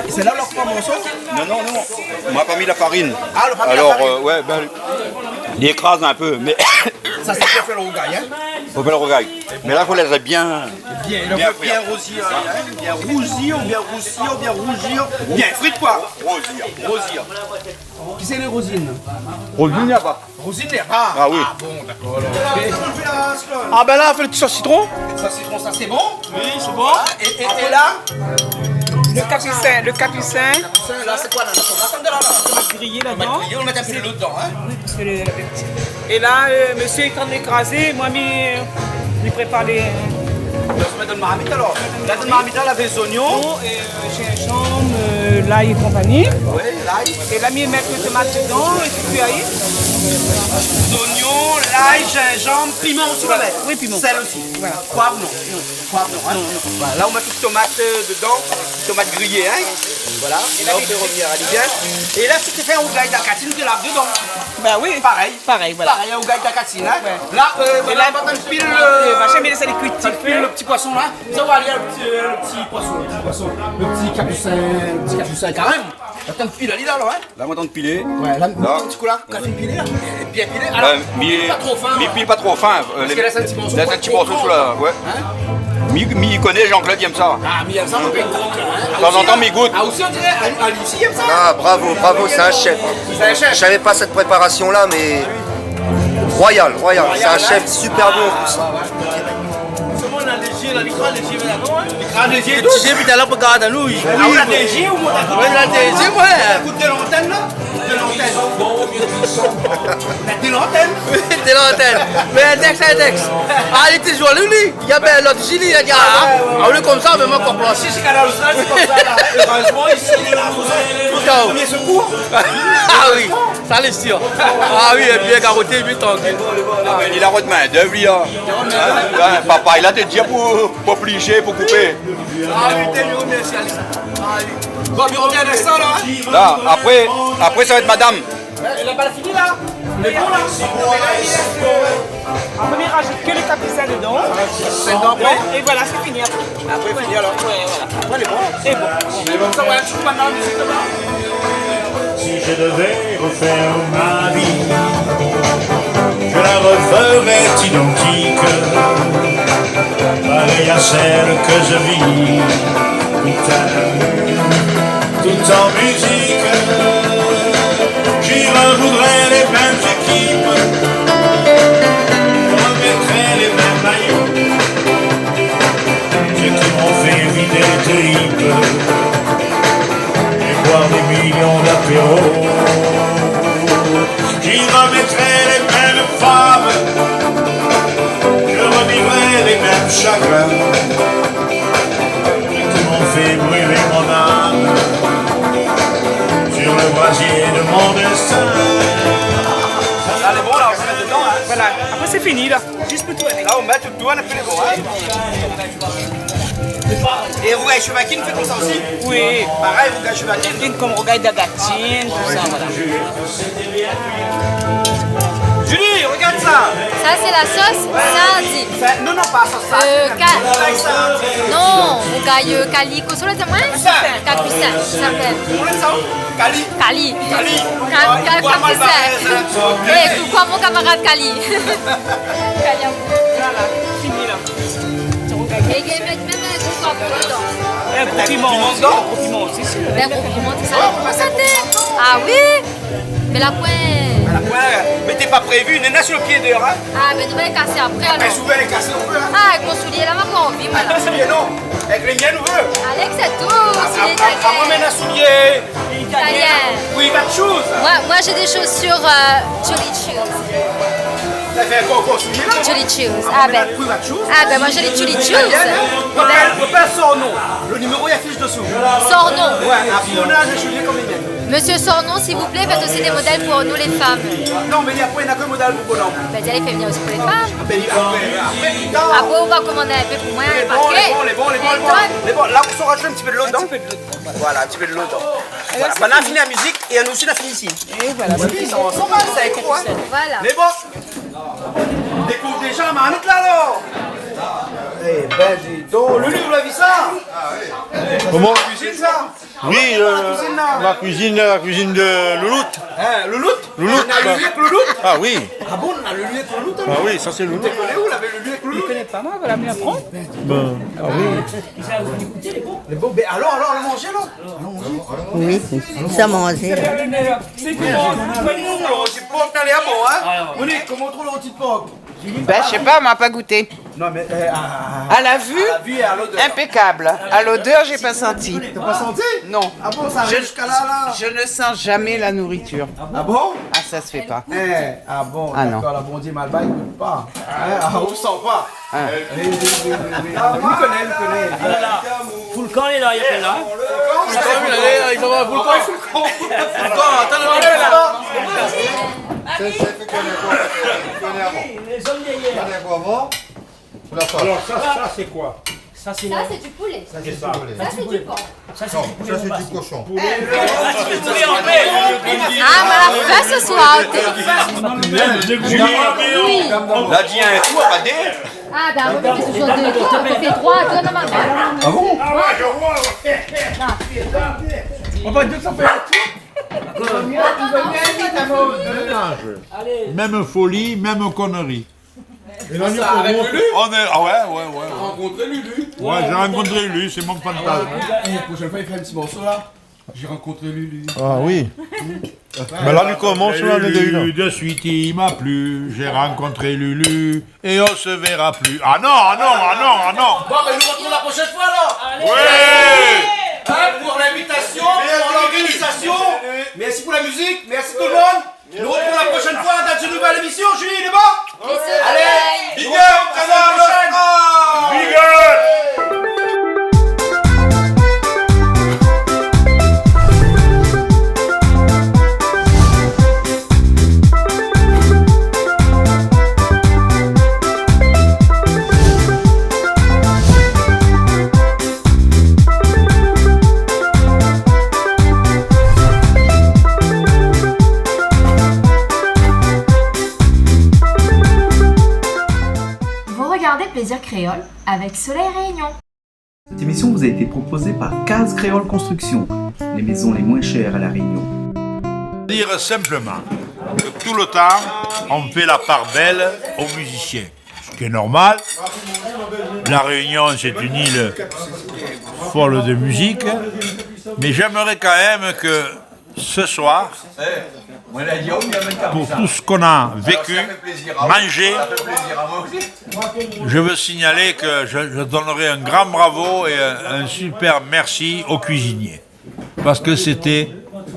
Sé la ou la koup an morso ? Non, non, non. Moin la pa mi la farine. A, ou la pa mi la farine. Alor, euh, ouais, bin, li ékraz in pé, mé... Sa sé pou fé lo rougay, in ? Pou fé lo rougay. Mé la, fo lès bien, bien, bien frir. Bien rouzir, in ? Bien rouzir, bien rouzir, bien rouzir. Bien frir, koi. Rouzir. Rouzir. Kisa i lé Rosine ? Rosine, na pa. Rosine, na pa. A oui. A bon, dakor, alor. É, a bin la, fé lo ti sos sitron. Sos sitron, sa sé bon ? Oui, sé bon. A, é, é, é la ? Lo kapusin, lo kapusin. Kapusin, la, sé koi, la ? Griyé ladan. Ou mèt griyé, ou mèt in pé dolo dedan, in ? Oui, parske lo, lo ti... É la, euh, mésyé lé antrin ékrazé, moin mi, mi prépar lé, euh... Ou sa mèt dan marmit, alor. La, dan marmit la, lavé zoignon. É, euh, zinzanm, euh, lay é konpani. Oui, lay. É la, mi mèt lo tomat dedan, é pi kui ali. Zoignon, lay, zinzanm, piman osi, ou va mèt. Oui, piman. Sèl osi. Voilà. Poiv, non. Non. Poiv, non, in. Non, non. Voilà, la, ou mèt lo tomat, euh, dedan. Tomat griyé, in. Voilà. É la, ou fé rovnir ali bien. É la, si ou fé in rougay dakatine, ou lav dedan. Bin oui. Parèy. Parèy, voilà. Parèy, ou gingn ta katine, in. Ouais. La, euh, é voilà, la, ou va pil, euh, machin, mé sa lé kui, ou pil lo ti poison la. Sa va alé, lo ti, euh, lo ti poison, lo ti poison. Lo ti kapusin, lo ti kapusin karèm. Atann, pil ali la, la, in. La, moin atann pilé. Ouais, la, mèt in ti kou la, kan fine pilé la. Bien pilé. Alor, mi pil pa tro fin, mi pil pa tro fin, euh, parske lès in ti morso, lès in ti morso sou la, ouais. In ? Mi, mi koné Jean-Claude i èm sa. A, mi èm sa, mon pèr, in. Tanzantan, mi gout. A, osi, on diré, a, a, isi, i èm sa. Ah, bravo, bravo, c'est un chef. C'est un chef. Je savais pas cette préparation-là, mais royal, royal. C'est un chef super bon en plus. Koman, la, lé zié la, li kraz lé zié la, non, in ? Li kraz lé zié, tout. Ti zié, pi talèr, pou gard anou, li... A, ou la dé zié, ou... Ouais, la dé zié, ouais. Ékout, de lantèn la. De lantèn. De lantèn. Oui, de lantèn. Mé index, index. A, li té zoli, li. Navé lot isi, li la di, a, a, ou lé konmsa, mé moin konpran. Isi, sé Kanal Austral, sé konmsa la. Érèzman, isi, lé la, tout sa. Premier secours. A oui, sa lé sir. A oui, lé bien garoté, bien trankil. A bin, li la rod min-dèv, li, in. In, papa, li la té di pou, pou plizé, pou koupé. A oui, té bien, mèrsi, Alice. A oui. Bon, mi revien avèk sa la, in. La, apré, apré, sa va èt madam. É, la pa fini la. Lé bon la. Apré, mi rajout ke lo kapusin dedan. Sé bon. É voilà, sé fini apré. Apré, fini alor. Ouais, voilà. Apré, lé bon. Sé bon. Sa va èt in ti kou mintnan, mizik laba. Si je devais refaire ma vie, je la referais identique, pareille à celle que je vis. Tout en musique, j'y rejoindrai les mêmes équipes, remettrai les mêmes maillots, ceux qui m'ont fait vider les tripes et boire des D'apéro, j'y remettrai les mêmes femmes, je revivrai les mêmes chagrins. Qui m'ont fait brûler mon âme sur le brasier de mon destin. Alé, bon, la, nou sa mèt dedan, in. Voilà. Apré, sé fini, la. Zis pou tourné. La, nou mèt tout, nou fé lé bon, in. É rougay shevakine, fé konmsa osi. Oui. Parèy, rougay shevakine. Vin konm rougay dagatine, tout sa, voilà. Julie, regarde ça. Ça, c'est la sauce sardine. Sa, non, non, pa sos sardine. Euh, ca-, non, rougay, euh, kali, kosa i di amoin ? Capucin. Capucin, sa i apèl. Koman i di sa ? Kali. Kali. Kali. Ka-, ka-, Capucin. Kali. É, koukou mon kamarad Kali. Kali, voilà, fini la. É i mèt mèm in gro poivron dedan. In gro piman osi, in gro piman osi, si. In gro piman, tout sa. Sa té. Ah oui. Mé la poin. La poin, mé té pa prévu, néna si lo pié déor, in. Ah, bin, nou va lé kasé apré, alor. Mé si ou vé lé kasé, ou pé, in. Ah, avèk mon soulié la, ma pa anvi, moin, la. Soulié, non. Avèk lé mien, ou vé. Alex, sé tout. Ah, soulié ah, ah, italien. Moin, mèt in soulié italien. Italien. Oui, va de shoes. Moi, moi, j'ai des chaussures, euh, Julie Choo. Sa i fé ankor, ankor soulié la. Julie Choo. Ah, bin. Mèt in shoes. Ah, bin, moi, j'ai les Julie Choo. Italien, in. Bin. Repère, repère son nom. Lo niméro i afish dosou. Son nom. Ouais, in pionaz, Julie konm li mèm. Monsieur Sornon, s'il vous plaît, faites aussi des modèles pour nous les femmes. Non, mé li na poin, li na ke modèl pou bonom. Bin, di, alé, fé vnir osi pou lé fam. Ah, bin, apré, apré, pli tar. Apré, ou va komandé in pé pou moin, in paké. Lé bon, lé bon, lé bon, lé bon, lé bon. É toi ? Lé bon, la, ou sa rajout in ti pé dolo dedan. In ti pé dolo. Voilà, in ti pé dolo dedan. Voilà, bin, la fini la mizik é nou osi, la fini isi. É voilà, sé fini. Sa i ansanm, sa i koi, in. Voilà. Mé bon, dékouv déza la marmit la, alor. Eh bin, di don, Lulu, ou la vi sa ? Koman ? Kuizine, sa ? Oui, euh, la kuizine, la kuizine de Louloute. Hein, Louloute ? Louloute, néna Lulu avèk Louloute ? Ah oui. Ah bon, néna Lulu avèk Louloute, alor ? Ah oui, sa sé Louloute. Ou koné ousa lavé Lulu avèk Louloute ? Mi koné pa, moin, voilà, mi aprann. Bin, ah oui. Lé bon, bin alor, alor, alon manzé, alor. Alon manzé. Oui, sa manzé. Sé bon, sé bon. Lo roti por, lé bon, hein ? Monique, koman ou trouv lo roti por ? Bin, mi koné pa, moin la pa gouté. Non, mé, euh, à, à la vue, impékab. À l'odeur, j'ai pas senti. T'as pas senti ? Non. Ah bon, sa ariv ziska la, la ? Je, je ne sens jamais la nourriture. Ah bon ? Ah, ça se fait pas. Eh, ah bon, d'accord, la Bondié malbar i gout pa. Hein, ah, ou san pa. Hein. Oui, oui, oui, oui, oui. Ah, mi koné, mi koné. Ah la la. Foulkan lé la, i apèl la. Foulkan, i apèl la, i apèl la. Foulkan, atann, atann. Sé, sé, fé koné ankor. Fé koné ankor. Fé koné ankor avan. Oula, sa. Alors, ça, ça, c'est quoi ? Ça, c'est du poulet. Ça, c'est du poulet. Ça, c'est du porc. Non, ça, c'est du cochon. Ah, moin la fin ce soir. Oui. La di in kou, pa dé. Ah, bin, moin, mi fé touzour dé kou. Mi fé troi, toi, non, ma... Ah bon ? Ouais. On va dire que ça fait un tour. Mèm foli, mèm konri. Et là, on est, ah ouais, ouais, ouais, ouais. T'as rencontré Lulu ? Ouais, j'ai rencontré Lulu, c'est mon fantasme. Eh, prochaine fois, il fait un petit morceau là. J'ai rencontré Lulu. Ah oui. Mé la, li komans la, lé dé, la. Lulu, de suite, il m'a plu. J'ai rencontré Lulu et on se verra plus. Ah non, ah non, ah non, ah non. Bon, ben, nous retrouvons la prochaine fois, alors. Ouais. Hein, pour l'invitation, pour l'organisation. Merci pour la musique, merci tout le monde. Nou retrouv la prochaine fois dans une nouvelle émission. Julie, lé bon ? Allez, big up, à la prochaine. Big up. Vous regardez Plaisir Créole avec Soleil Réunion. Cette émission vous a été proposée par Case Créole Construction, les maisons les moins chères à La Réunion. Dire simplement que tout le temps, on fait la part belle aux musiciens. Ce qui est normal. La Réunion, c'est une île folle de musique, mais j'aimerais quand même que ce soir, pour tout ce qu'on a vécu, mangé, je veux signaler que je, je donnerai un grand bravo et un, un super merci aux cuisiniers. Parce que c'était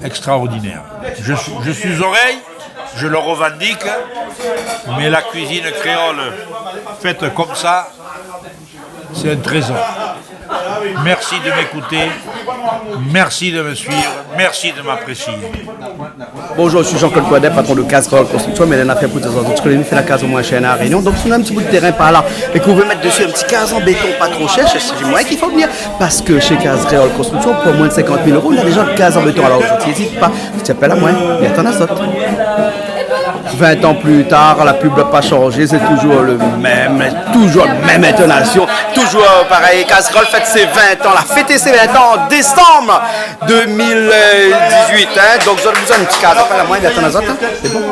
Extraordinaire. Je suis, je suis oreille, je le revendique, mais la cuisine créole faite comme ça, c'est un trésor. Merci de m'écouter, merci de me suivre, merci de m'apprécier. Bonjour, je suis Jean-Claude Coindin, patron de Case Créole Construction, mé la nafèr pou zot, mi fé la kaz omoin shèr La Rényon. Donk si ou néna in ti bout tèrin par la é ke ou vé mèt dési in ti kaz an béton pa tro shèr, sé shé moin i fo vnir. Parske shé Case Créole Construction, pou moin de sinkant mil éro, ou néna déza in kaz an béton. Alor, zot i ézit pa, zot i apèl amoin, mi atann azot. Vin an pli tar, la pib la pa shanzé, sé touzour lo mèm, touzour lo mèm intonasion, touzour, euh, parèy. Case Créole fèt sé vin an, la fété sé vin an an désanm dé mil dizuit, in. Donk zot la bezoin in ti kaz, apèl amoin, mi atann azot, in. Sé bon.